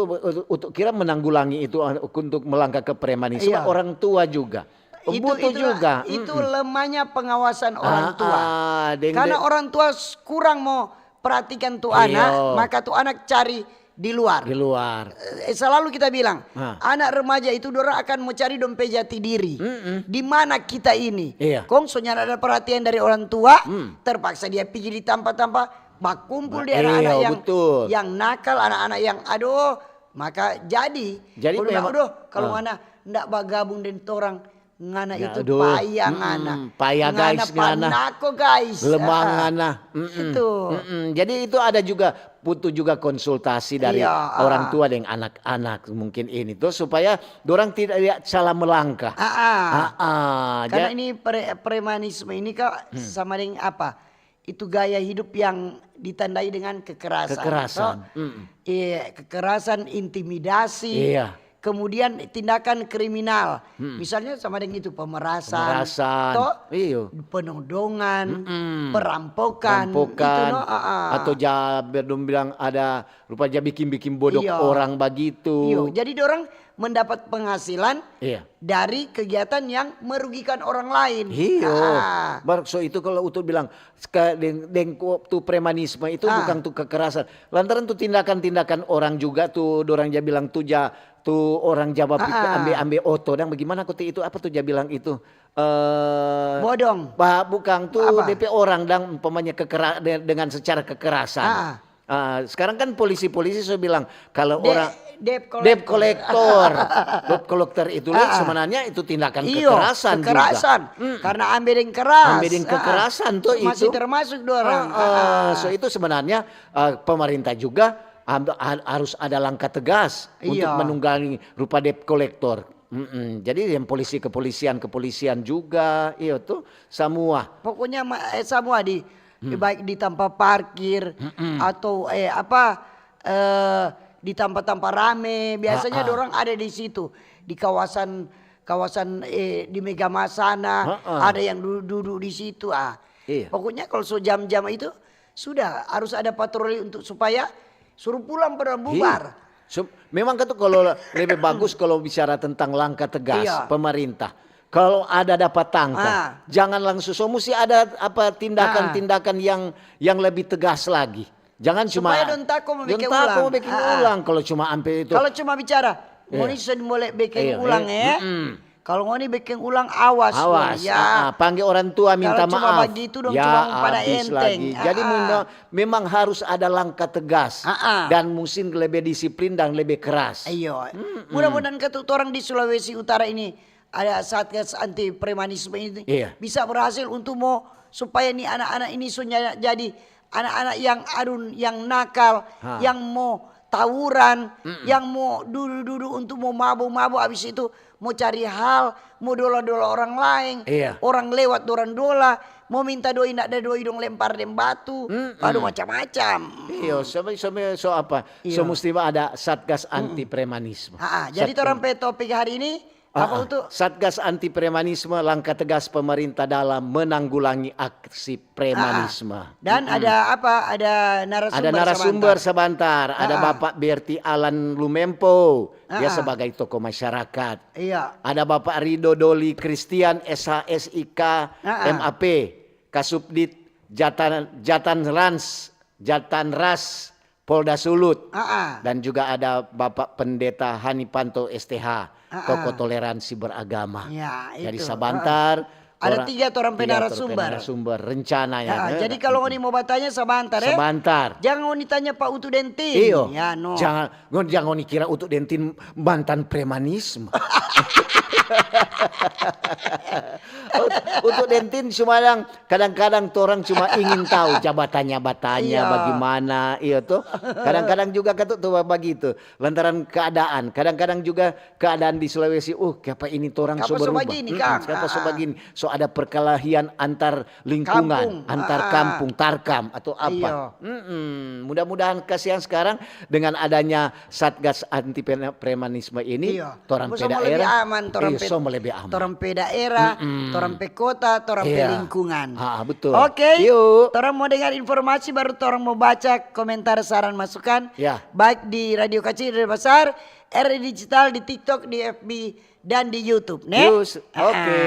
untuk kira menanggulangi itu uh, untuk melangkah ke premanisme Iya. orang tua juga. Itu Butuh itu juga. itu Mm-mm. lemahnya pengawasan orang Ah, tua. ah, deng Karena de- orang tua s- kurang mau perhatikan tu Iya. anak, maka tu anak cari di luar. Di luar. Eh, selalu kita bilang, Ah. anak remaja itu dorang akan mau cari dong pe jati diri. Mm-mm. Di mana kita ini? Iya. Kong so nyanda ada perhatian dari orang tua, Hmm. terpaksa dia pigi di tampa-tampa, bakumpul di Nah, anak-anak iya, yang betul. yang nakal, anak-anak yang aduh, maka jadi. Jadi Kong bilang, memang- aduh, kalau Ah. ngana ndak bagabung deng torang, ngana Ya, itu aduh. paya Mm-mm. ngana. Paya, Ngana guys, ngana. panako, guys. Lemah Ah, ngana. Mm-mm. Itu. Mm-mm. Jadi itu ada juga butuh juga konsultasi dari Iya, ah. orang tua deng anak-anak mungkin ini tuh supaya dorang tidak lihat salah melangkah. Ah, ah. Ah, ah. Karena Ja- ini pre- premanisme ini kak Hmm. sama dengan apa? Itu gaya hidup yang ditandai dengan kekerasan. Kekerasan. Toh? Mm-mm. Iya, kekerasan, intimidasi. Iya. Kemudian tindakan kriminal. Hmm. Misalnya sama dengan itu pemerasan. Pemerasan. Toh? Iyo. Penodongan, Mm-mm. perampokan, Perampokan, itu no, ah, ah. Atau ja dong bilang ada rupa ja bikin-bikin bodok Iyo. orang bagitu. Iyo, jadi dorang mendapat penghasilan Iya. dari kegiatan yang merugikan orang lain. Iyo. Ah. Baru so itu kalau Utu bilang, seka- deng, deng ko- tu premanisme itu Ah. bukan tu kekerasan. Lantaran tu tindakan-tindakan orang juga tu, dorang ja bilang tu ja, tu orang ja bapi- Ah, ah. ambe-ambe oto. Dang bagaimana kote itu, apa tu ja bilang itu? Eh, Bodong. Bah, bukang tu Apa? D P orang dang umpamanya kekera- de- dengan secara kekerasan. Ah, ah. Ah, sekarang kan polisi-polisi so bilang kalau De- orang debt debt collector. collector, debt collector itu Ah, ah. sebenarnya itu tindakan Iyo, kekerasan, kekerasan. juga. Mm. Karena ambe deng keras. Ambe deng Ah, ah. kekerasan tuh Masih itu. Termasuk dorang. Ah, ah. Ah, ah. So itu sebenarnya eh, pemerintah juga am- ha- harus ada langkah tegas untuk Iya. menunggangi rupa debt collector. Mm-mm. Jadi yang polisi kepolisian kepolisian juga, iyo tuh semua. Pokoknya ma- eh, semua di Hmm. baik di tampa parkir Mm-mm. atau eh apa eh di tampa-tampa rame, biasanya Ha-ha. dorang ada di situ, di kawasan kawasan eh di Megamas sana, Ha-ha. ada yang duduk-duduk di situ. Ah. Iya. Pokoknya kalau so jam-jam itu sudah harus ada patroli untuk supaya suruh pulang pada Hi. bubar. So, memang kan tuh kalau lebih bagus kalau bicara tentang langkah tegas Iya. pemerintah. Kalau ada dapat tangka, Ah. jangan langsung so mesti ada apa tindakan-tindakan yang yang lebih tegas lagi. Jangan cuma Supaya dong tako mo dong bikin tako ulang. mo bikin Ah, ah. ulang kalau cuma ampe itu. Kalau cuma bicara, Iya. ngoni so boleh bikin Iya, ulang iya. Eh. Mm-mm. Kalau ngoni bikin ulang awas, Awas, ngoni, ya. ah, ah, panggil orang tua minta Kalau cuma maaf. begitu dong Ya, cuma pada habis enteng. Lagi. Jadi Ah, ah. mino- memang harus ada langkah tegas Ah, ah. dan mungkin lebih disiplin dan lebih keras. Iyo. Mudah-mudahan katu orang di Sulawesi Utara ini ada Satgas anti premanisme ini Iya. bisa berhasil untuk mau supaya nih anak-anak ini sunya jadi anak-anak yang adun, yang nakal, Ha. yang mau tawuran, yang mau dudu-dudu untuk mau mabo-mabo, habis itu mau cari hal, mau dola-dola orang lain, Iya. orang lewat dorang dola, mau minta doi ndak ada doi dong lempar deng batu, Mm-mm. aduh macam-macam. Iyo, so, so, so apa? So Iya. mesti ada satgas anti premanisme. Ah, ah, jadi Sat- orang pe topik hari ini Apa Ah, itu? Satgas Anti Premanisme, langkah tegas pemerintah dalam menanggulangi aksi premanisme. Ah, ah. Dan Mm-mm. ada apa? Ada narasumber Ada narasumber sebentar. Ada Ah, ah. Bapak Berti Alan Lumempo, dia Ah, ah. sebagai tokoh masyarakat. Iya. Ada Bapak Rido Doli Christian, S H, S I K, Ah, ah. M A P, Kasubdit Jatan, Jatan Rans, Jatan Ras, Polda Sulut. Ah, ah. Dan juga ada Bapak Pendeta Hani Panto, S T H, Ah, ah. tokoh toleransi beragama. Ya, Jadi itu. Sabantar, Ah, ah. Ada tora-, tiga torang pe tiga torang pe narasumber. narasumber rencananya, Ah, ah. eh. Jadi kalau ngoni mo batanya sabantar, eh. Sabantar. Jangan ngoni tanya pa Utu Dentin. Iyo. Ya, no. Jangan, ngoni, jangan ngoni kira Utu Dentin mantan premanisme. Ut-, Utu Dentin cuma yang kadang-kadang torang cuma ingin tahu jabatannya-batannya Iya. bagaimana, iyo to. Kadang-kadang juga katu tuh bagitu, lantaran keadaan. Kadang-kadang juga keadaan di Sulawesi, uh, kiapa ini torang so Kiapa so berubah? bagini, Mm-mm, Kang? kiapa so Ah, ah. bagini? So ada perkelahian antar lingkungan, Kampung. antar Ah, ah. kampung, tarkam atau apa. Iya. Mm-mm. Mudah-mudahan kasihan sekarang dengan adanya Satgas Anti Pena-, Premanisme ini, Iya. torang Mo pe so mo lebe daerah, aman, torang iya, pe, so mo lebe aman. torang pe daerah, Mm-mm. torang pe kota, torang pe Iya. lingkungan. Ah, ah, betul. Oke, Yuk. torang mo dengar informasi, baru torang mo baca komentar, saran, masukan, Ya. baik di Radio Kacil, Radio Basar, R R I Digital, di TikTok, di F B, dan di YouTube, ne? Yus, Ah, ah. oke.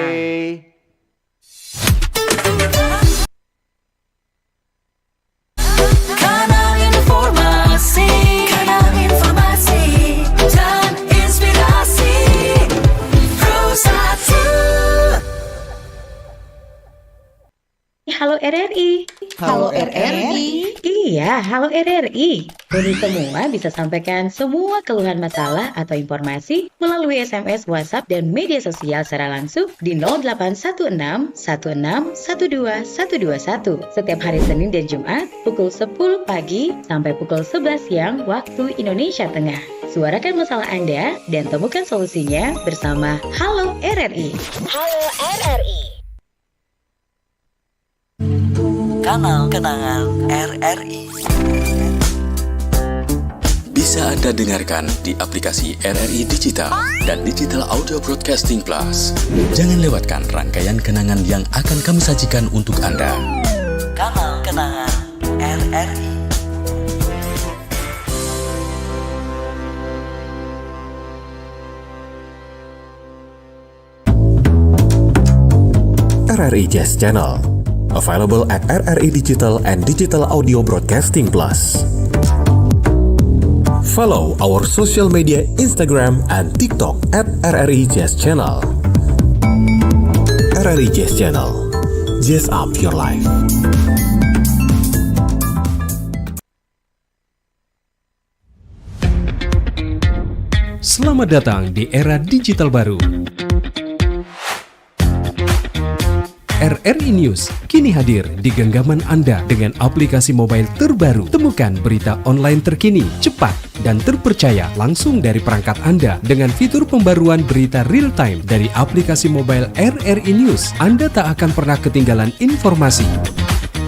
Kanal informasi, kanal informasi dan inspirasi. Pro satu. Halo R R I. Halo R R I. Iya, halo R R I. Ini semua bisa sampaikan semua keluhan, masalah atau informasi melalui S M S, WhatsApp, dan media sosial secara langsung di nol delapan satu enam satu enam satu dua satu dua satu setiap hari Senin dan Jumat pukul sepuluh pagi sampai pukul sebelas siang waktu Indonesia Tengah. Suarakan masalah Anda dan temukan solusinya bersama Halo R R I. Halo R R I. Kanal Kenangan R R I. Bisa Anda dengarkan di aplikasi R R I Digital dan Digital Audio Broadcasting Plus. Jangan lewatkan rangkaian kenangan yang akan kami sajikan untuk Anda. Kanal Kenangan R R I. R R I Jazz Channel. Available at R R I Digital and Digital Audio Broadcasting Plus. Follow our social media, Instagram and TikTok at R R I Jazz Channel. R R I Jazz Channel. Jazz up your life. Selamat datang di era digital baru. R R I News kini hadir di genggaman Anda dengan aplikasi mobile terbaru. Temukan berita online terkini, cepat, dan terpercaya langsung dari perangkat Anda dengan fitur pembaruan berita real time dari aplikasi mobile R R I News. Anda tak akan pernah ketinggalan informasi.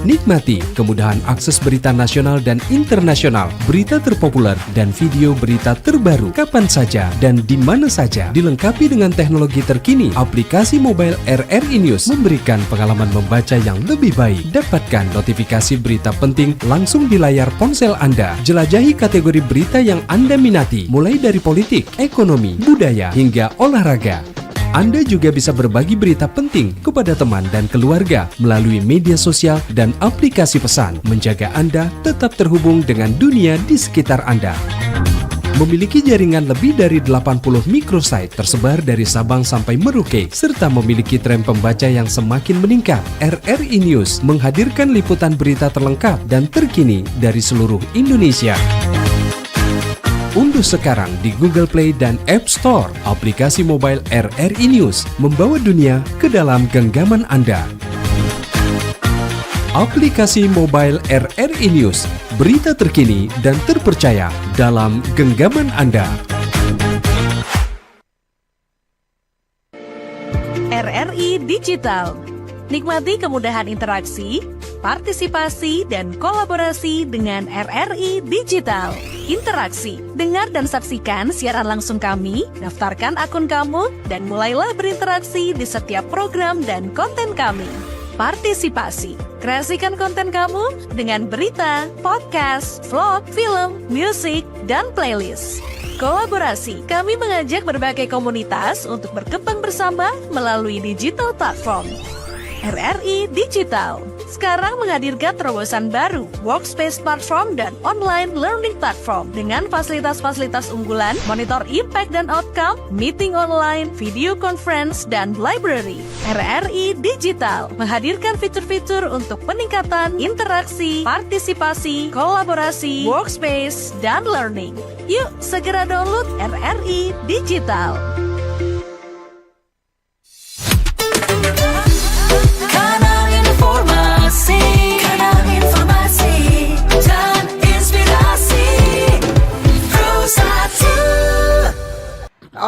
Nikmati kemudahan akses berita nasional dan internasional, berita terpopuler, dan video berita terbaru kapan saja dan di mana saja. Dilengkapi dengan teknologi terkini, aplikasi mobile R R I News memberikan pengalaman membaca yang lebih baik. Dapatkan notifikasi berita penting langsung di layar ponsel Anda. Jelajahi kategori berita yang Anda minati, mulai dari politik, ekonomi, budaya, hingga olahraga. Anda juga bisa berbagi berita penting kepada teman dan keluarga melalui media sosial dan aplikasi pesan, menjaga Anda tetap terhubung dengan dunia di sekitar Anda. Memiliki jaringan lebih dari delapan puluh microsite tersebar dari Sabang sampai Merauke, serta memiliki tren pembaca yang semakin meningkat, R R I News menghadirkan liputan berita terlengkap dan terkini dari seluruh Indonesia. Unduh sekarang di Google Play dan App Store aplikasi mobile R R I News, membawa dunia ke dalam genggaman Anda. Aplikasi mobile R R I News, berita terkini dan terpercaya dalam genggaman Anda. R R I Digital. Nikmati kemudahan interaksi, partisipasi, dan kolaborasi dengan R R I Digital. Interaksi, dengar dan saksikan siaran langsung kami, daftarkan akun kamu, dan mulailah berinteraksi di setiap program dan konten kami. Partisipasi, kreasikan konten kamu dengan berita, podcast, vlog, film, musik, dan playlist. Kolaborasi, kami mengajak berbagai komunitas untuk berkembang bersama melalui digital platform. R R I Digital sekarang menghadirkan terobosan baru, workspace platform dan online learning platform dengan fasilitas-fasilitas unggulan, monitor impact dan outcome, meeting online, video conference, dan library. R R I Digital menghadirkan fitur-fitur untuk peningkatan interaksi, partisipasi, kolaborasi, workspace, dan learning. Yuk, segera download R R I Digital. Kanal informasi, kanal informasi dan inspirasi. Pro satu.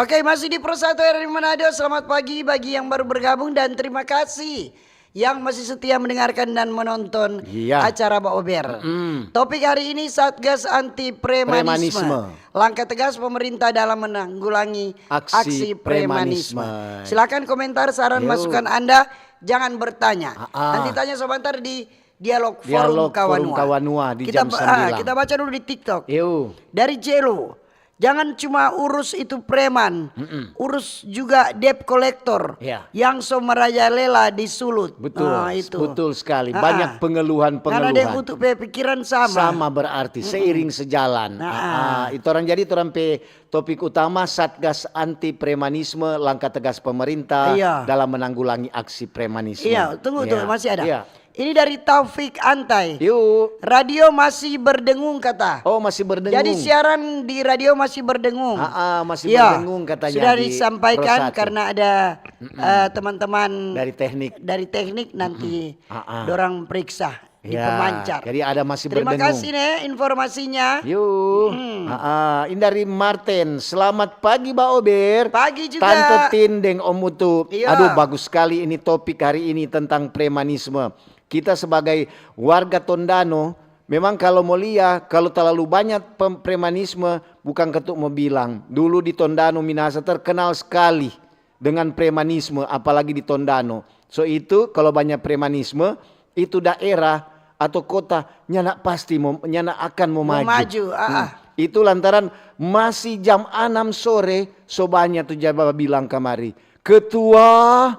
Oke, masih di Pro satu R R I Manado. Selamat pagi bagi yang baru bergabung dan terima kasih yang masih setia mendengarkan dan menonton Iya. acara Ba Ober. Mm. Topik hari ini Satgas Anti Premanisme. Premanisme. Langkah tegas pemerintah dalam menanggulangi Aksi aksi, premanisme. premanisme. Silakan komentar, saran, Yo. masukan Anda. Jangan bertanya. Ah, ah. Nanti tanya sebentar di dialog, Dialog forum Kawanua. Forum Kawanua di kita, jam ba- sembilan. Ah, kita baca dulu di TikTok. Yo. Dari Jelo. Jangan cuma urus itu preman, urus juga debt collector Ya. yang so merajalela di Sulut. Betul, Ah, itu. betul sekali. Ah, Banyak ah. pengeluhan-pengeluhan. Karena dia butuh pikiran sama. Sama berarti, seiring sejalan. Nah, Ah, ah. ah. Itu orang jadi itu orang pe topik utama Satgas Anti Premanisme, langkah tegas pemerintah Iya. dalam menanggulangi aksi premanisme. Iya, tunggu, tunggu, masih ada. Iya. Ini dari Taufik Antai. Yuk. Radio masih berdengung kata. Oh, masih berdengung. Jadi siaran di radio masih berdengung. Ah, ah, masih Iya, berdengung katanya sudah di disampaikan Pro satu. Karena ada eh, teman-teman Dari teknik. dari teknik nanti Ah, ah. dorang periksa di Ya, pemancar. jadi ada masih Terima berdengung. Kasih nih informasinya. Yuk. Ah, ah. Ini dari Martin. Selamat pagi Ba Ober. Pagi juga. Tante Tin deng Om Utu. Iya. Aduh, bagus sekali ini topik hari ini tentang premanisme. Kita sebagai warga Tondano, memang kalau mau lia, kalau terlalu banyak pem- premanisme, bukan ketuk mau bilang. Dulu di Tondano Minasa terkenal sekali dengan premanisme, apalagi di Tondano. So itu kalau banyak premanisme, itu daerah atau kota nyanda pasti mo, nyanda akan mau Mau maju. maju, ah, ah. Itu lantaran masih jam enam sore, so banya tu jaba bilang kamari, "Ketua,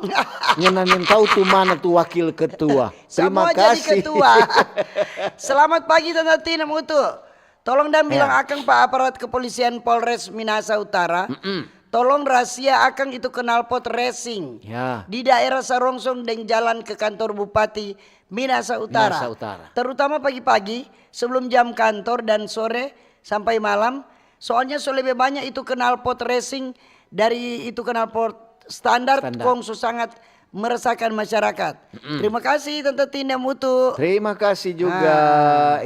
nyanda nintau tu mana tu wakil ketua." Terima Semua jadi kasih. Ketua. Selamat pagi Tante Tin deng Utu. Tolong dang bilang Ya. Akang pa aparat kepolisian Polres Minasa Utara. Tolong rahasia Akang itu knalpot racing Ya. di daerah Sarongsong deng jalan ke kantor Bupati Minasa Utara. Minasa Utara. Terutama pagi-pagi sebelum jam kantor dan sore sampai malam. Soalnya so lebe banyak itu knalpot racing dari itu knalpot standar, Standar. Kong so sangat meresahkan masyarakat. Terima kasih Tante Tin deng Utu. Terima kasih juga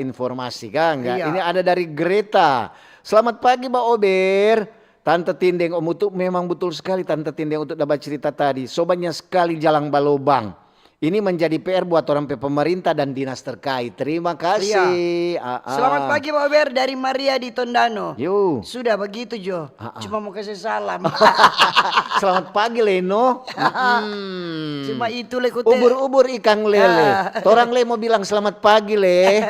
informasi, Kang. Ya, Iya. Ini ada dari Greta. Selamat pagi, Ba Ober. Tante Tin deng Om Utu, memang betul sekali Tante Tin deng Utu da bacerita tadi. So banya sekali jalang balobang. Ini menjadi P R buat orang pe pemerintah dan dinas terkait. Terima kasih. Ah, ah. Selamat pagi Ba Ober dari Maria di Tondano. Yo. Sudah begitu jo. Ah, ah. Cuma mau kasih salam. Selamat pagi, Leno. Mm-mm. Cuma itu le kute. Ubur-ubur ikang lele. Ah. Torang le mau bilang selamat pagi le.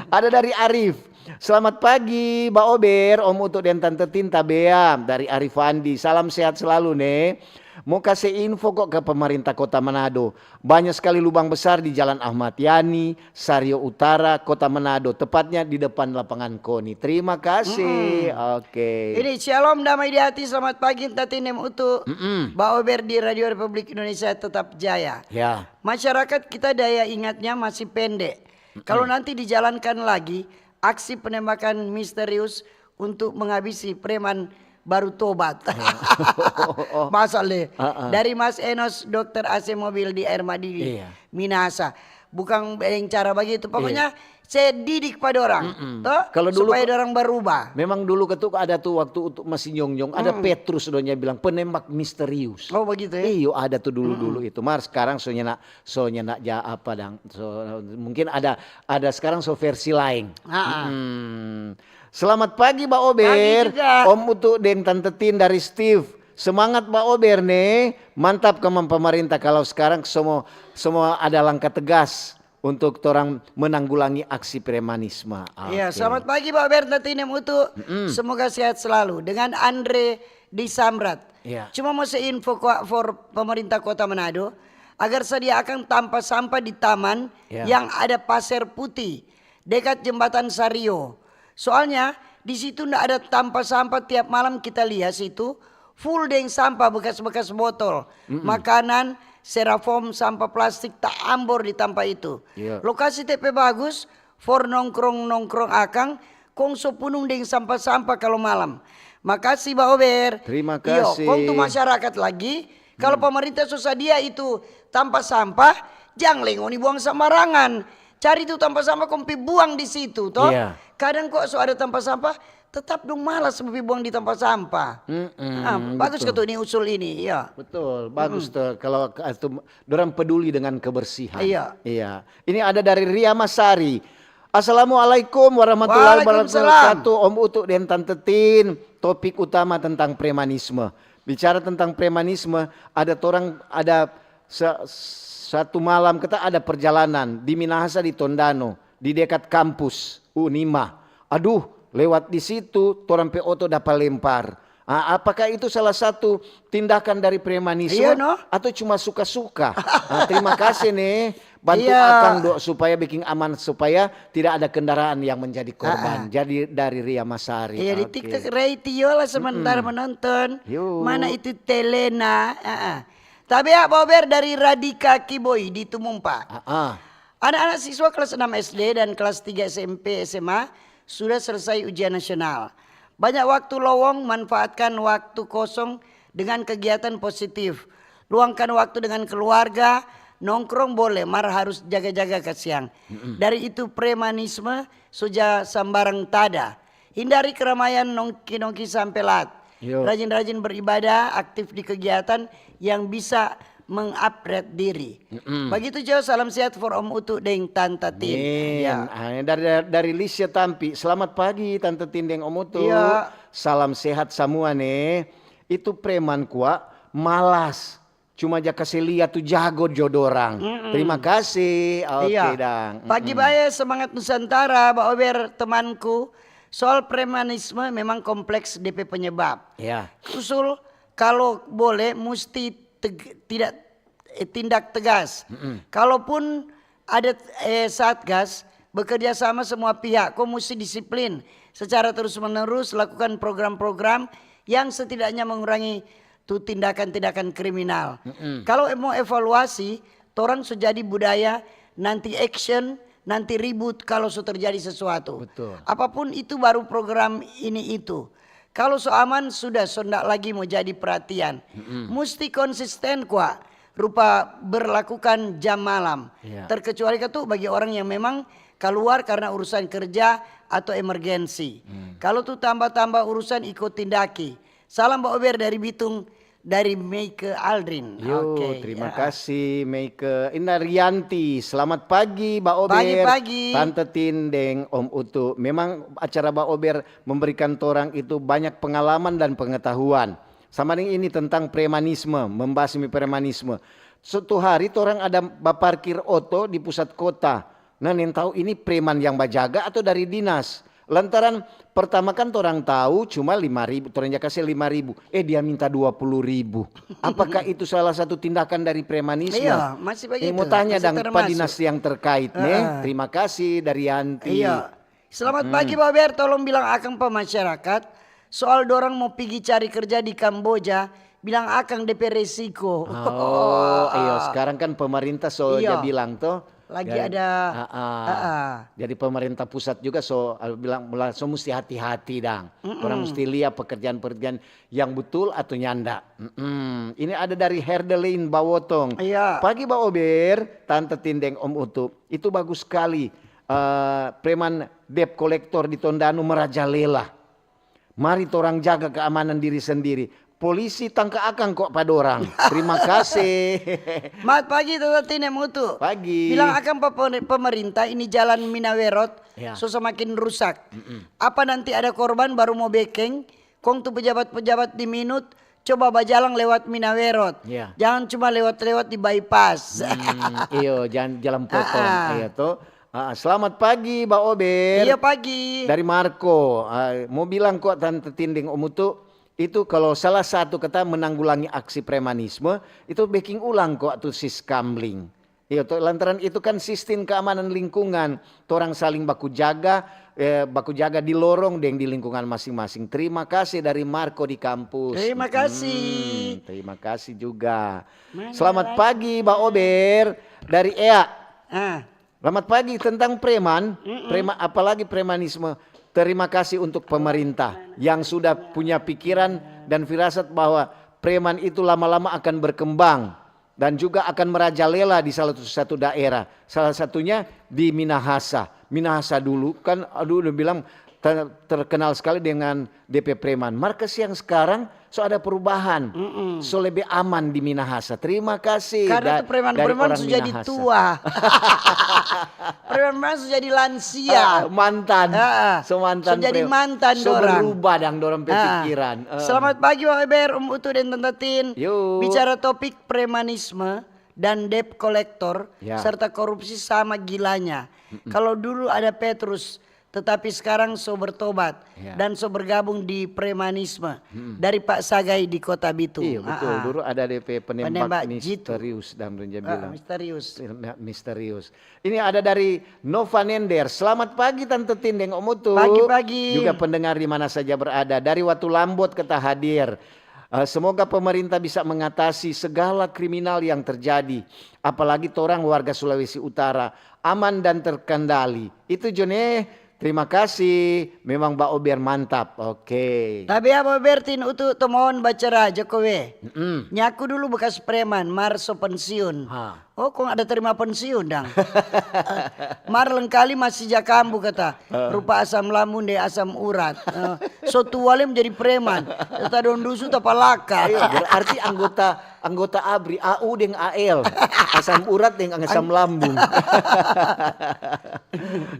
Ada dari Arif. Selamat pagi, Ba Ober, Om Utu dan Tante Tin, tabea. Dari Arif Andi. Salam sehat selalu ne. Mau kasih info kok ke pemerintah Kota Manado. Banyak sekali lubang besar di Jalan Ahmad Yani, Sario Utara, Kota Manado, tepatnya di depan lapangan KONI. Terima kasih. Oke. Ini shalom damai di hati, selamat pagi Tante Tin deng Utu. Ba Ober di Radio Republik Indonesia tetap jaya. Ya. Masyarakat kita daya ingatnya masih pendek. Kalau nanti dijalankan lagi aksi penembakan misterius untuk menghabisi preman baru tobat. Masa le? Ah, ah. Dari Mas Enos, dokter A C mobil di Air Madidi, Iya. Minasa. Bukan deng cara bagitu. Pokoknya se didik pa dorang, to, supaya dorang berubah. Memang dulu ketu ada tu waktu untuk masih nyong-nyong, ada Petrus dong nya bilang, penembak misterius. Oh, begitu ya? Iyo, ada tu dulu-dulu itu. Mar sekarang so nyanda, so nyanda ja apa dang. So, mungkin ada, ada sekarang so versi laeng. Mm-mm. Selamat pagi, Ba Ober. Pagi juga. Om Utu deng Tante Tin dari Steve. Semangat, Ba Ober, ne. Mantap kemang pemerintah kalau sekarang semua, semua ada langkah tegas untuk torang menanggulangi aksi premanisme. Iya, oke. Selamat pagi, Ba Ober, Tante Tin, Om Utu. Mm-mm. Semoga sehat selalu. Dengan Andre di Samrat. Iya. Cuma mo se info kwa for pemerintah Kota Manado, agar sediakan tampa sampah di taman yang ada paser putih dekat Jembatan Sario. Soalnya di situ nda ada tampa sampah, tiap malam kita lia situ full deng sampah, bekas-bekas botol, makanan, serafom, sampah plastik taambor di tampa itu. Iya. Lokasi te pe bagus for nongkrong-nongkrong akang, kong so punung deng sampah-sampah kalu malam. Makasih, Ba Ober. Terima kasih. Iyo, kong tu masyarakat lagi, kalu pemerintah so sadia itu tampa sampah, jang lei ngoni buang sambarangan. Cari tu tampa sampah kong pi buang di situ, to. Iya. Kadang kwa so ada tampa sampah, tetap dong malas mo pi buang di tampa sampah. Mm-mm, ah, bagus betul. Ketu ni usul ini, iya. Betul, bagus tuh kalau ke-, itu dorang peduli dengan kebersihan. Iya. Iya. Ini ada dari Ria Masari. Assalamualaikum warahmatullahi wabarakatuh. Waalaikumsalam. Om Utu deng Tante Tin. Topik utama tentang premanisme. Bicara tentang premanisme, ada torang, ada sa-, satu malam kita ada perjalanan di Minahasa, di Tondano, di dekat kampus Unima. Aduh, lewat di situ, torang pe oto dapa lempar. Ah, apakah itu salah satu tindakan dari premanisme atau cuma suka-suka? Ah, terima kasih nih, bantu akang dok supaya bikin aman, supaya tidak ada kendaraan yang menjadi korban. Ah, ah. Jadi dari Ria Masari. Iya, di TikTok Ray Tio lah sementara menonton. Mana itu Telena? Ah, ah. Tabea Bober dari Radika Kiboi di Tumumpa. Ah, ah. Anak-anak siswa kelas enam S D dan kelas tiga S M P S M A sudah selesai ujian nasional. Banyak waktu lowong, manfaatkan waktu kosong dengan kegiatan positif. Luangkan waktu dengan keluarga, nongkrong boleh, mar harus jaga-jaga kasiang. Mm-mm. Dari itu premanisme, so ja sambarang tada. Hindari keramaian nongki-nongki sampe lat. Yo. Rajin-rajin beribadah, aktif di kegiatan yang bisa mengupgrade diri. Mm-mm. Bagitu jo, salam sehat for Om Utu deng Tanta Tin. Amin. Ya. Ah, dari, dari Lisha Tampi, selamat pagi Tanta Tin deng Om Utu. Iya. Salam sehat samua ne. Itu preman kwa, malas. Cuma ja kase lia tu jago jo dorang. Mm-mm. Terima kasih. Oke, iya. Dang. Pagi bae, semangat Nusantara, Ba Ober temanku. Soal premanisme memang kompleks de pe penyebab. Ya. Usul, kalo bole, musti teg-, tidak, eh, tindak tegas. Mm-mm. Kalaupun ada, eh, satgas, bekerja sama semua pihak, ko musti disiplin secara terus-menerus, lakukan program-program yang setidaknya mengurangi tu tindakan-tindakan kriminal. Mm-mm. Kalo mo evaluasi, torang so jadi budaya nanti action, nanti ribut kalo so terjadi sesuatu. Betul. Apapun itu baru program ini itu. Kalo so aman, sudah so nda lagi mo jadi perhatian. Mm-mm. Musti konsisten kwa rupa berlakukan jam malam. Iya. Terkecuali katu bagi orang yang memang kaluar karna urusan kerja atau emergensi. Hmm. Kalo tu tamba-tamba urusan, iko tindaki. Salam Ba Ober dari Bitung, dari Meike Aldrin. Yo, oke, terima kasih, Meike. Inda Rianti, selamat pagi, Ba Ober. Pagi, pagi. Tanta Tin deng Om Utu. Memang acara Ba Ober memberikan torang itu banyak pengalaman dan pengetahuan. Sama deng ini tentang premanisme, membasmi premanisme. Suatu hari torang ada baparkir oto di pusat kota. Nah, nintau ini preman yang bajaga atau dari dinas. Lantaran pertama kan torang tau cuma lima ribu, torang ja kase lima ribu. Eh, dia minta dua puluh ribu. Apakah itu salah satu tindakan dari premanisme? Iya, masih begitu. Eh, mo tanya dang pa dinas yang terkait, ne? Heeh. Terima kasih, Darianti. Iya. Selamat pagi, Ba Ober. Tolong bilang akang pa masyarakat, soal dorang mo pigi cari kerja di Kamboja, bilang akang depe resiko. Oh, iyo, sekarang kan pemerintah so ja Iyo. Bilang to. Lagi Jadi, ada, ah, ah. ah, ah. Jadi pemerintah pusat juga so ah, bilang langsung mesti hati-hati dang. Orang mesti lihat pekerjaan-pekerjaan yang betul atau nyanda. Mm-mm. Ini ada dari Herdelin Bawotong. Iya. Pagi Ba Ober, Tante Tin deng Om Utu. Itu bagus sekali. Eh, preman debt collector di Tondano merajalela. Mari torang jaga keamanan diri sendiri. Polisi tangka akang kok pa dorang. Terima kasih. Mat pagi Tante Tin deng Om Utu. Pagi. Bilang akang pa pe-, pemerintah ini jalan Minawerot Ya. so semakin rusak. Apa nanti ada korban baru mo bekeng? Kong tu pejabat-pejabat di Minut coba bajalang lewat Minawerot. Ya. Jangan cuma lewat-lewat di bypass. Hmm, iyo, jangan jalan potong. Ah, ah. Iya to. Ah, selamat pagi, Ba Ober. Iya pagi. Dari Marco. Ah, mau bilang kok Tante Tin deng Om Utu, itu kalau salah satu kata menanggulangi aksi premanisme, itu beking ulang kok tu Siskamling. Iya to, lantaran itu kan sistem keamanan lingkungan, torang saling baku jaga, eh, baku jaga di lorong deng di lingkungan masing-masing. Terima kasih dari Marco di kampus. Terima kasih. Hmm, terima kasih juga. Mana Selamat lagi? Pagi, Ba Ober, dari Ea. Ah, Selamat pagi. Tentang preman, prema-, apalagi premanisme. Terima kasih untuk pemerintah yang sudah punya pikiran dan firasat bahwa preman itu lama-lama akan berkembang dan juga akan merajalela di salah satu daerah. Salah satunya di Minahasa. Minahasa dulu kan, aduh, udah bilang ter-, terkenal sekali dengan depe preman. Mar kasiang, sekarang so ada perubahan. So lebe aman di Minahasa. Terima kasih karena da-, tu preman, dari preman orang so jadi Minahasa. Tua. Preman, preman so jadi lansia. Ah, mantan. Ah, ah. So mantan. So jadi pre-, mantan so dorang. Berubah dang dorang pe Ah. pikiran. Ah. Selamat pagi Ba Ober, Om Utu deng Tante Tin. Yo. Bicara topik premanisme dan debt collector Ya. serta korupsi sama gilanya. Kalau dulu ada Petrus, tetapi sekarang so bertobat Ya. dan so bergabung di premanisme dari Pak Sagai di Kota Bitung. Iya, betul. Ah, ah. Dulu ada depe penembak, Penembak jitu. Misterius dang dong ja Ah, bilang. Misterius. Misterius. Ini ada dari Nova Nender. Selamat pagi Tante Tin deng Om Utu. Pagi-pagi. Juga pendengar di mana saja berada. Dari Watu Lambot kita hadir. Eh, semoga pemerintah bisa mengatasi segala kriminal yang terjadi. Apalagi torang warga Sulawesi Utara aman dan terkendali. Itu jo ne. Terima kasih. Memang Ba Ober mantap. Oke. Tapi apa Bertin Utu tomohon bacara Jokowi? Mm-mm. Nyaku dulu bekas preman, mar so pensiun. Ha. Oh, kong ada terima pensiun dang. Eh, mar lengkali masih ja kambu kata. Rupa asam lambung deng asam urat. Eh, so tua lem jadi preman. Tadong dusu tapalaka. Ayo, berarti anggota anggota abri, A U deng A L. Asam urat deng asam lambung.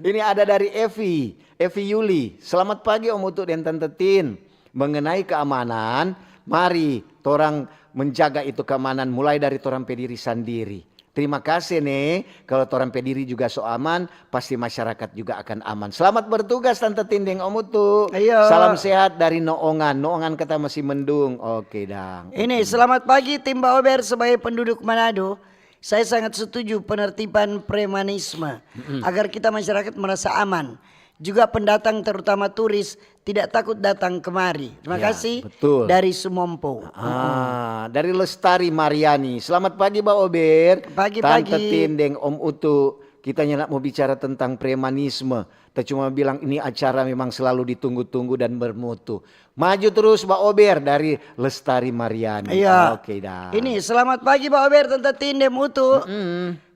Ini ada dari Evi. Evi Yuli. Selamat pagi Om Utu deng Tante Tin. Mengenai keamanan, mari torang menjaga itu keamanan mulai dari torang pe diri sandiri. Terima kasih ne, kalau torang pe diri juga so aman, pasti masyarakat juga akan aman. Selamat bertugas Tante Tin deng Om Utu. Ayo. Salam sehat dari Noongan. Noongan kata masih mendung. Oke dang. Ini, selamat pagi tim Ba Ober. Sebagai penduduk Manado, saya sangat setuju penertiban premanisme agar kita masyarakat merasa aman. Juga pendatang terutama turis tidak takut datang kemari. Terima Ya, kasih betul. Dari Sumompo. Ah, dari Lestari Mariani. Selamat pagi Ba Ober. Pagi, Tante pagi. Tin deng Om Utu. Kita nyanda mau bicara tentang premanisme. Kita cuma bilang ini acara memang selalu ditunggu-tunggu dan bermutu. Maju terus Ba Ober dari Lestari Mariani. Iya. Oke dah. Ini, selamat pagi Ba Ober, Tante Tin deng Utu.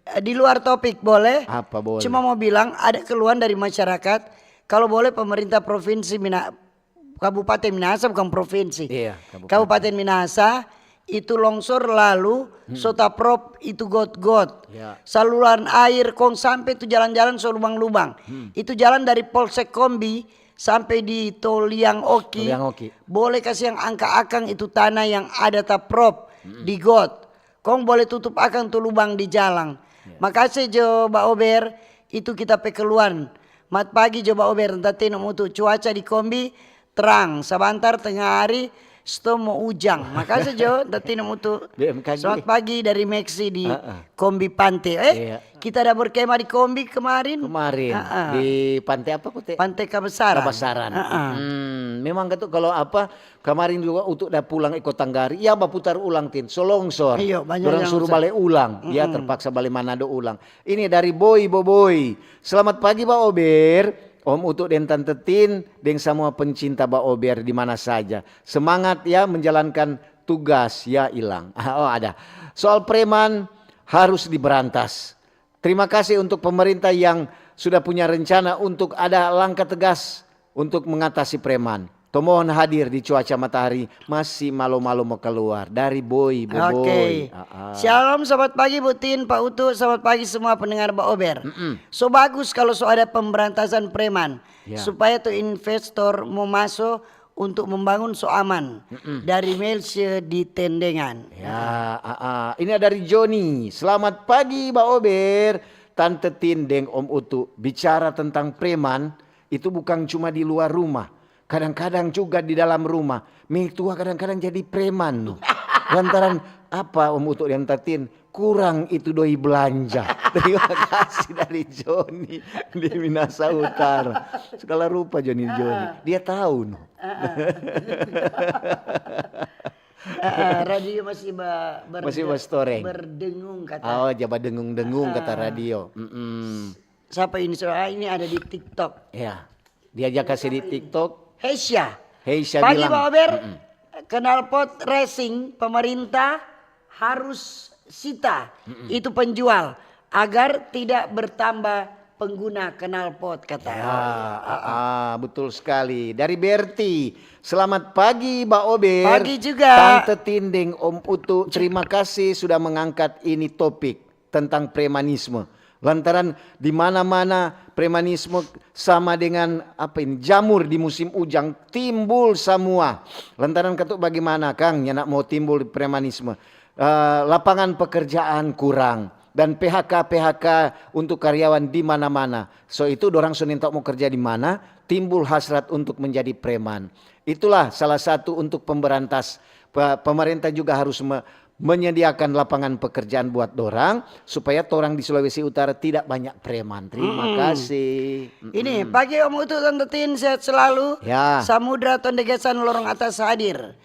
Eh, di luar topik boleh? Apa boleh? Cuma mau bilang ada keluhan dari masyarakat, kalau boleh pemerintah provinsi Mina-, Kabupaten Minahasa, bukan provinsi. Iya, kabupaten. Kabupaten Minahasa itu longsor lalu so taprop itu got-got. Ya. Saluran air kong sampe tu jalan-jalan so lubang-lubang. Itu jalan dari Polsek Kombi sampe di Tol Liang Oki. Tol Liang Oki. Boleh kasi yang angka akang itu tanah yang ada taprop di got. Kong boleh tutup akang tu lubang di jalang. Makase jo Ba Ober, itu kita pe keluhan. Mat pagi jo Ba Ober, Tante Tin, Om Utu, cuaca di Kombi trang, sabantar tenga hari Sto mo ujang. Makase jo, Tante Tin, Om Utu. B M K G. Selamat pagi dari Meksi di Heeh. Kombi Pante. Eh, Iya. kita ada berkemah di Kombi kemarin. Kemarin Heeh. di pantai apa, Kote? Pantai Kabesaran. Kabasaran. Heeh. Hmm, memang katu kalau apa, kemarin juga Utu da pulang iko tanggari, ya baputar ulang, Tin, so longsor. Iya, banyak Dorang yang suruh longsor. bale ulang, ya Mm-mm. terpaksa bale Manado ulang. Ini dari Boy Boboy. Selamat pagi, Ba Ober. Om Utu deng Tante Tin, deng samua pencinta Ba Ober di mana saja. Semangat ya menjalankan tugas ya, Ilang. Oh, ada. Soal preman harus diberantas. Terima kasih untuk pemerintah yang sudah punya rencana untuk ada langkah tegas untuk mengatasi preman. Tomohon hadir di cuaca matahari masih malo-malo mo kaluar dari Boy Boboy. Oke. Ah, ah. Shalom, selamat pagi Bu Tin, Pak Utu, selamat pagi semua pendengar Ba Ober. Mm-mm. So bagus kalau so ada pemberantasan preman, Ya. supaya tu investor mo maso untuk membangun so aman. Mm-mm. Dari Melse di Tendengan. Ya, ah, ah. Ini ada dari Joni. Selamat pagi, Ba Ober. Tante Tin deng Om Utu bicara tentang preman, itu bukan cuma di luar rumah. Kadang-kadang juga di dalam rumah. Mertua kadang-kadang jadi preman, no. Lantaran apa, Om Utu deng Tante Tin? Kurang itu doi belanja. Terima kasih dari Joni di Minasa Utara. Segala rupa Joni, Joni. Dia tahu, no. Ah, radio masih ba, ber- Masih bastoreng. Berdengung kata. Oh, jaba dengung-dengung kata Ah. Radio. Mm-mm. Siapa ini? So, ah, ini ada di TikTok. Ya. Dia aja kasih di TikTok. Heisha. Heisha Pagi, bilang. Ba Ober. Mm-mm. Knalpot racing, pemerintah harus sita itu penjual agar tidak bertambah pengguna knalpot, kata. Ya, ah, ah, betul sekali. Dari Berti, selamat pagi, Ba Ober. Pagi juga. Tante Tin deng Om Utu, terima kasih sudah mengangkat ini topik tentang premanisme. Lantaran di mana-mana premanisme sama dengan apa ini, jamur di musim ujang timbul samua. Lantaran katu bagaimana, Kang, nyanda mo timbul premanisme? Eh, lapangan pekerjaan kurang dan P H K-P H K untuk karyawan di mana-mana. So itu dorang so nintau mo kerja di mana, timbul hasrat untuk menjadi preman. Itulah salah satu untuk pemberantas. Pe- pemerintah juga harus me- menyediakan lapangan pekerjaan buat dorang supaya torang di Sulawesi Utara tidak banyak preman. Terima Mm-mm. kasih. Mm-mm. Ini pagi Om Utu, Tante Tin, sehat selalu. Ya. Samudra Tondegesan Lorong Atas hadir.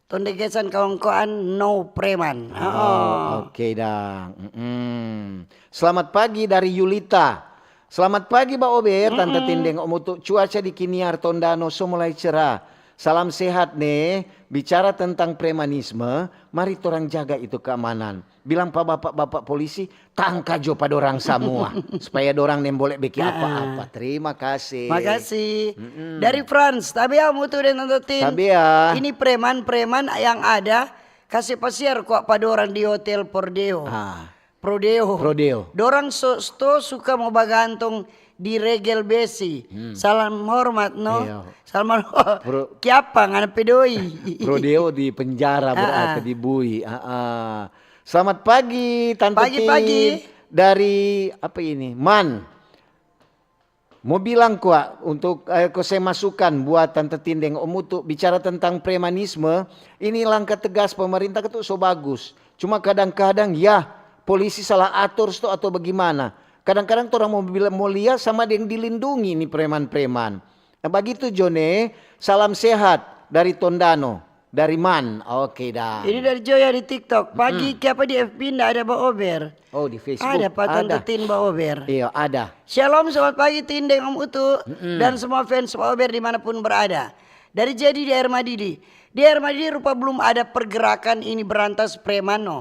Tondegesan kawan-kawan, no preman. Oh, oke dang. Mm-mm. Selamat pagi dari Yulita. Selamat pagi, Ba Ober, Tante Tin deng Om Utu. Cuaca di Kiniar, Tondano, so mulai cerah. Salam sehat, ne. Bicara tentang premanisme, mari torang jaga itu keamanan. Bilang pa bapak-bapak polisi, tangka jo pa dorang samua, supaya dorang nembole beking apa-apa. Terima kasih. Makasih. Dari France, tabea Om Utu deng Tante Tin. Tabea. Ini preman-preman yang ada, kase pasiar kwa pa dorang di Hotel Prodeo. Ah, Prodeo. Prodeo. Dorang so, sto suka mo bagantong di regel besi. Salam hormat, no? Iya. Salam hormat. Pro- Kiapa ngana pe doi? Prodeo di penjara berarti, di bui. Ah, ah. Selamat pagi, Tante Tin. Pagi-pagi. Dari apa ini? Man. Mo bilang kwa untuk eh, ko se masukan buat Tante Tin deng Om Utu bicara tentang premanisme, ini langkah tegas pemerintah itu so bagus. Cuma kadang-kadang ya polisi salah atur sto atau bagaimana. Kadang-kadang torang mo bilang mo lia sama deng dilindungi ni preman-preman. Nah, bagitu jo ne, salam sehat dari Tondano, dari Man. Oke dah. Ini dari Joya di TikTok. Pagi, kiapa di F B nda ada Ba Ober? Oh, di Facebook Ada pa Tante ada. Tin Ba Ober. Iya, ada. Shalom, selamat pagi Tin deng Om Utu dan semua fans Ba Ober dimanapun berada. Dari Jadi di Air Madidi. Di Air Madidi rupa belum ada pergerakan ini berantas preman, no.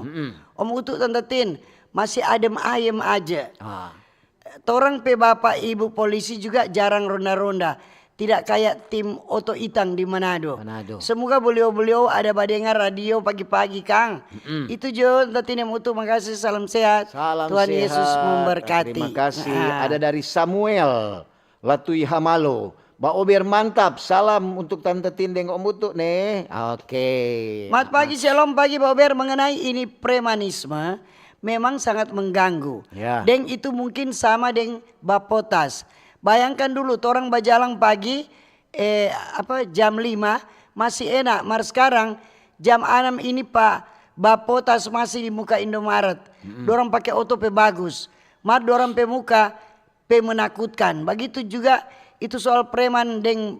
Om Utu, Tante Tin, masih adem ayem aja. Ah. Torang pe bapak ibu polisi juga jarang ronda-ronda. Tidak kayak tim Oto Itang di Manado. Manado. Semoga beliau-beliau ada badengar radio pagi-pagi, Kang. Itu jo, Tante Tin deng Om Utu, makasih, salam sehat. Salam Tuhan sehat. Yesus memberkati. Terima kasih. Ah. Ada dari Samuel Latui Hamalo. Ba Ober mantap. Salam untuk Tante Tin deng Om Utu ne. Oke. Mat pagi, shalom pagi, Ba Ober. Mengenai ini premanisme, memang sangat mengganggu. Ya. Deng itu mungkin sama deng bapotas. Bayangkan dulu, torang bajalang pagi, eh, apa, jam lima, masih enak, mar skarang jam anam ini pa bapotas masih di muka Indomaret. Dorang pake oto pe bagus, mar dorang pe muka pe menakutkan. Bagitu juga itu soal preman deng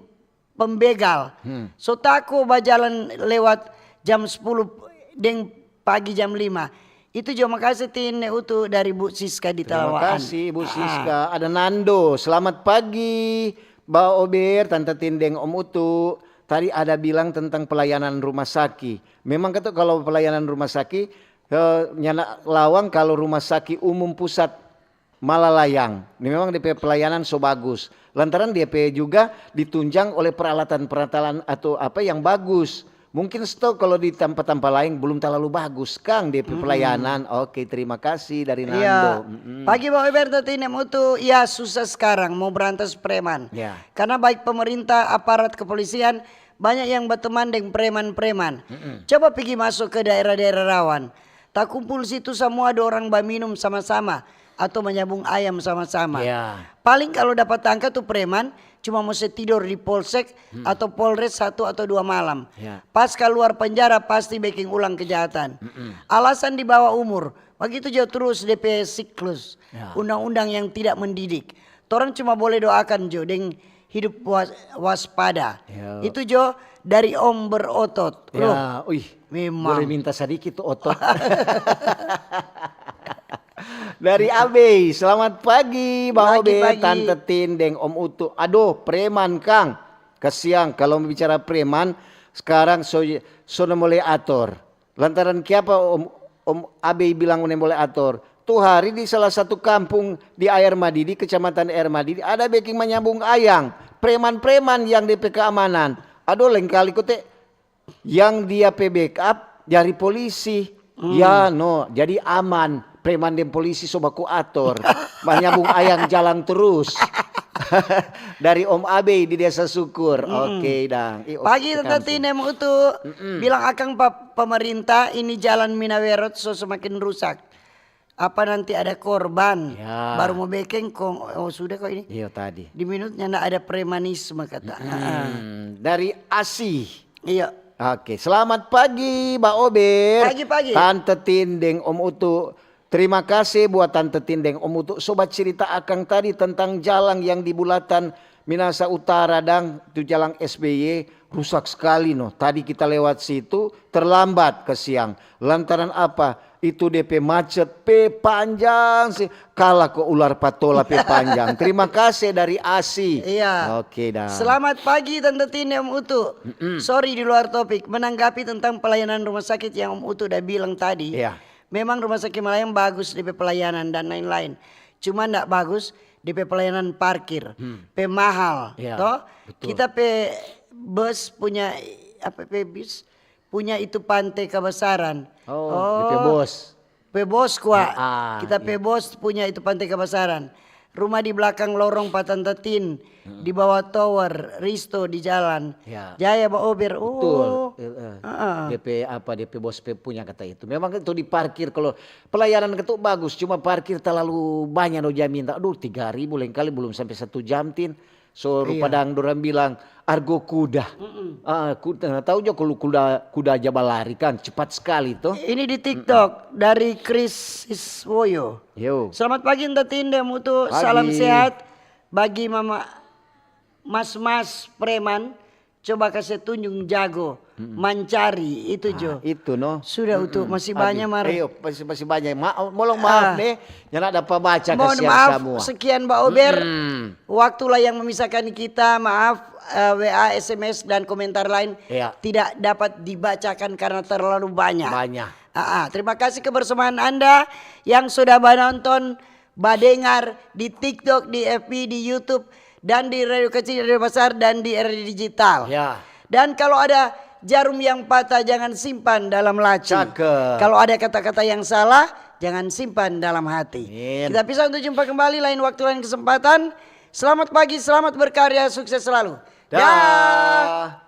pembegal. So tako bajalan lewat jam sepuluh deng pagi jam lima. Itu jo, makase Tin deng Utu dari Bu Siska di Terima Tawaan. Kasih, Bu Ah. Siska. Ada Nando, "Selamat pagi, Ba Ober, Tante Tin deng Om Utu. Tadi ada bilang tentang pelayanan rumah saki. Memang kata kalau pelayanan rumah saki, eh, nyanda lawang kalau rumah saki umum pusat Malalayang. Ni memang de pe pelayanan so bagus. Lantaran dia pe juga ditunjang oleh peralatan-peralatan atau apa yang bagus. Mungkin sto kalau di tampa-tampa laeng belum talalu bagus kang de pe pelayanan. Oke, terima kasih dari Nando. Iya. Mm-mm. Pagi Bang Eber, Tante Inem Utu. Ya, susah sekarang mau berantas preman. Ya. Karena baik pemerintah, aparat kepolisian, banyak yang bateman deng preman-preman. Mm-mm. Coba pigi masuk ke daerah-daerah rawan. Takumpul situ samua dorang baminum sama-sama atau manyabung ayam sama-sama. Ya. Paling kalu dapa tangka tu preman, cuma mo se tidor di polsek atau polres satu atau dua malam. Ya. Pas kaluar penjara pasti beking ulang kejahatan. Mm-mm. Alasan di bawah umur, bagitu jo trus de pe siklus. Ya. Undang-undang yang tidak mendidik. Torang cuma boleh doakan jo deng hidup was-, waspada. Ya. Itu jo dari Om Berotot. Ya, Loh, uih, memang. Boleh minta sadiki tu otot. Dari Abei, "Selamat pagi, Bang Pagi, Obe, pagi. Tante Tin, deng Om Utu." Aduh, preman, Kang. Kasiang, kalau bicara preman, sekarang so, so mulai ator. Lantaran kiapa Om, Om Abei bilang mulai ator? Tu hari di salah satu kampung di Aer Madidi, Kecamatan Aer Madidi, ada beking manyabung ayang. Preman-preman yang de pe keamanan. Aduh, lengkali kote yang dia pe backup dari polisi. Hmm. Ya, no, jadi aman. Preman deng polisi so baku ator. Manyabung ayang jalang terus. Dari Om Abei di Desa Syukur. Mm-mm. Oke, dang. Ih, oh, Pagi, di Tante kampung. Tinem Utu. Mm-mm. Bilang akang pa pemerintah, ini jalan Minawerot so semakin rusak. Apa nanti ada korban? Ya. Baru mo bekeng kong, oh, sudah kok ini. Iyo, tadi. Di minutnya nda ada premanisme, kata. Mm-mm. Dari Asi. Iya. Oke, selamat pagi, Ba Ober. Pagi, pagi. Tante Tin deng Om Utu. Terima kasih buat Tante Tin deng Om Utu so bacirita akang tadi tentang jalang yang di Bulatan Minasa Utara, dang, tu jalang S B Y rusak skali, no. Tadi kita lewat situ terlambat, kasiang. Lantaran apa? Itu de pe macet pe panjang si, kala ko ular patola pe panjang. Terima kasih dari Asi. Iya. Oke, dang. Selamat pagi, Tante Tin deng Om Utu. Mm-mm. Sorry, di luar topik. Menanggapi tentang pelayanan rumah sakit yang Om Utu udah bilang tadi. Iya. Memang rumah sakit Malayang bagus de pe pelayanan dan lain-lain. Cuma ndak bagus de pe pelayanan parkir. Hmm. Pe mahal, Iya, toh? Betul. Kita pe bus punya, apa pe bis? Punya itu pante kabasaran. Oh, de pe bos. Pe bos kwa. Ah, ah, Kita pe iya. bos punya itu pante kabasaran. Rumah di belakang lorong pa Tante Tin, di bawah tower, Risto di jalan. Ya. Jaya Ba Ober. Betul. Oh. Eh, eh. Heeh. De pe apa, de pe bos pe punya kata itu. Memang itu di parkir, kalau pelayanan itu bagus, cuma parkir terlalu banyak no dia minta. Aduh, tiga ribu lengkali belum sampai satu jam, Tin. So, rupa Iya. dang dorang bilang, argo kuda. Mm-mm. Ah, kuda, tahu jo kalau kuda, kuda aja balari kan, cepat sekali toh. Ini di TikTok dari Chris Siswoyo. Yo. Selamat pagi, Tante Tin deng Om Utu. Pagi. Salam sehat bagi mama, mas-mas preman. Coba kase tunjung jago mancari itu jo. Ah, itu no. Sudah, Utu, masih banyak, Mar. Ayo, masih, masih banyak. Ma-, molong maaf Ah. nih, nyanda dapa baca. Mohon kasihan maaf, semua. Sekian, Ba Ober. Mm-mm. Waktulah yang memisahkan kita, maaf, eh, W A, S M S, dan komentar lain Iya. tidak dapat dibacakan karena terlalu banyak. Banyak. Ah, ah. Terima kasih kebersamaan Anda yang sudah menonton, badengar di TikTok, di F B, di YouTube, dan di Radio Kecil, Radio Besar, dan di R D Digital. Ya. Dan kalau ada jarum yang patah, jangan simpan dalam laci. Cakep. Kalau ada kata-kata yang salah, jangan simpan dalam hati. Amin. Kita pisah untuk jumpa kembali lain waktu, lain kesempatan. Selamat pagi, selamat berkarya, sukses selalu. Dah. Dah.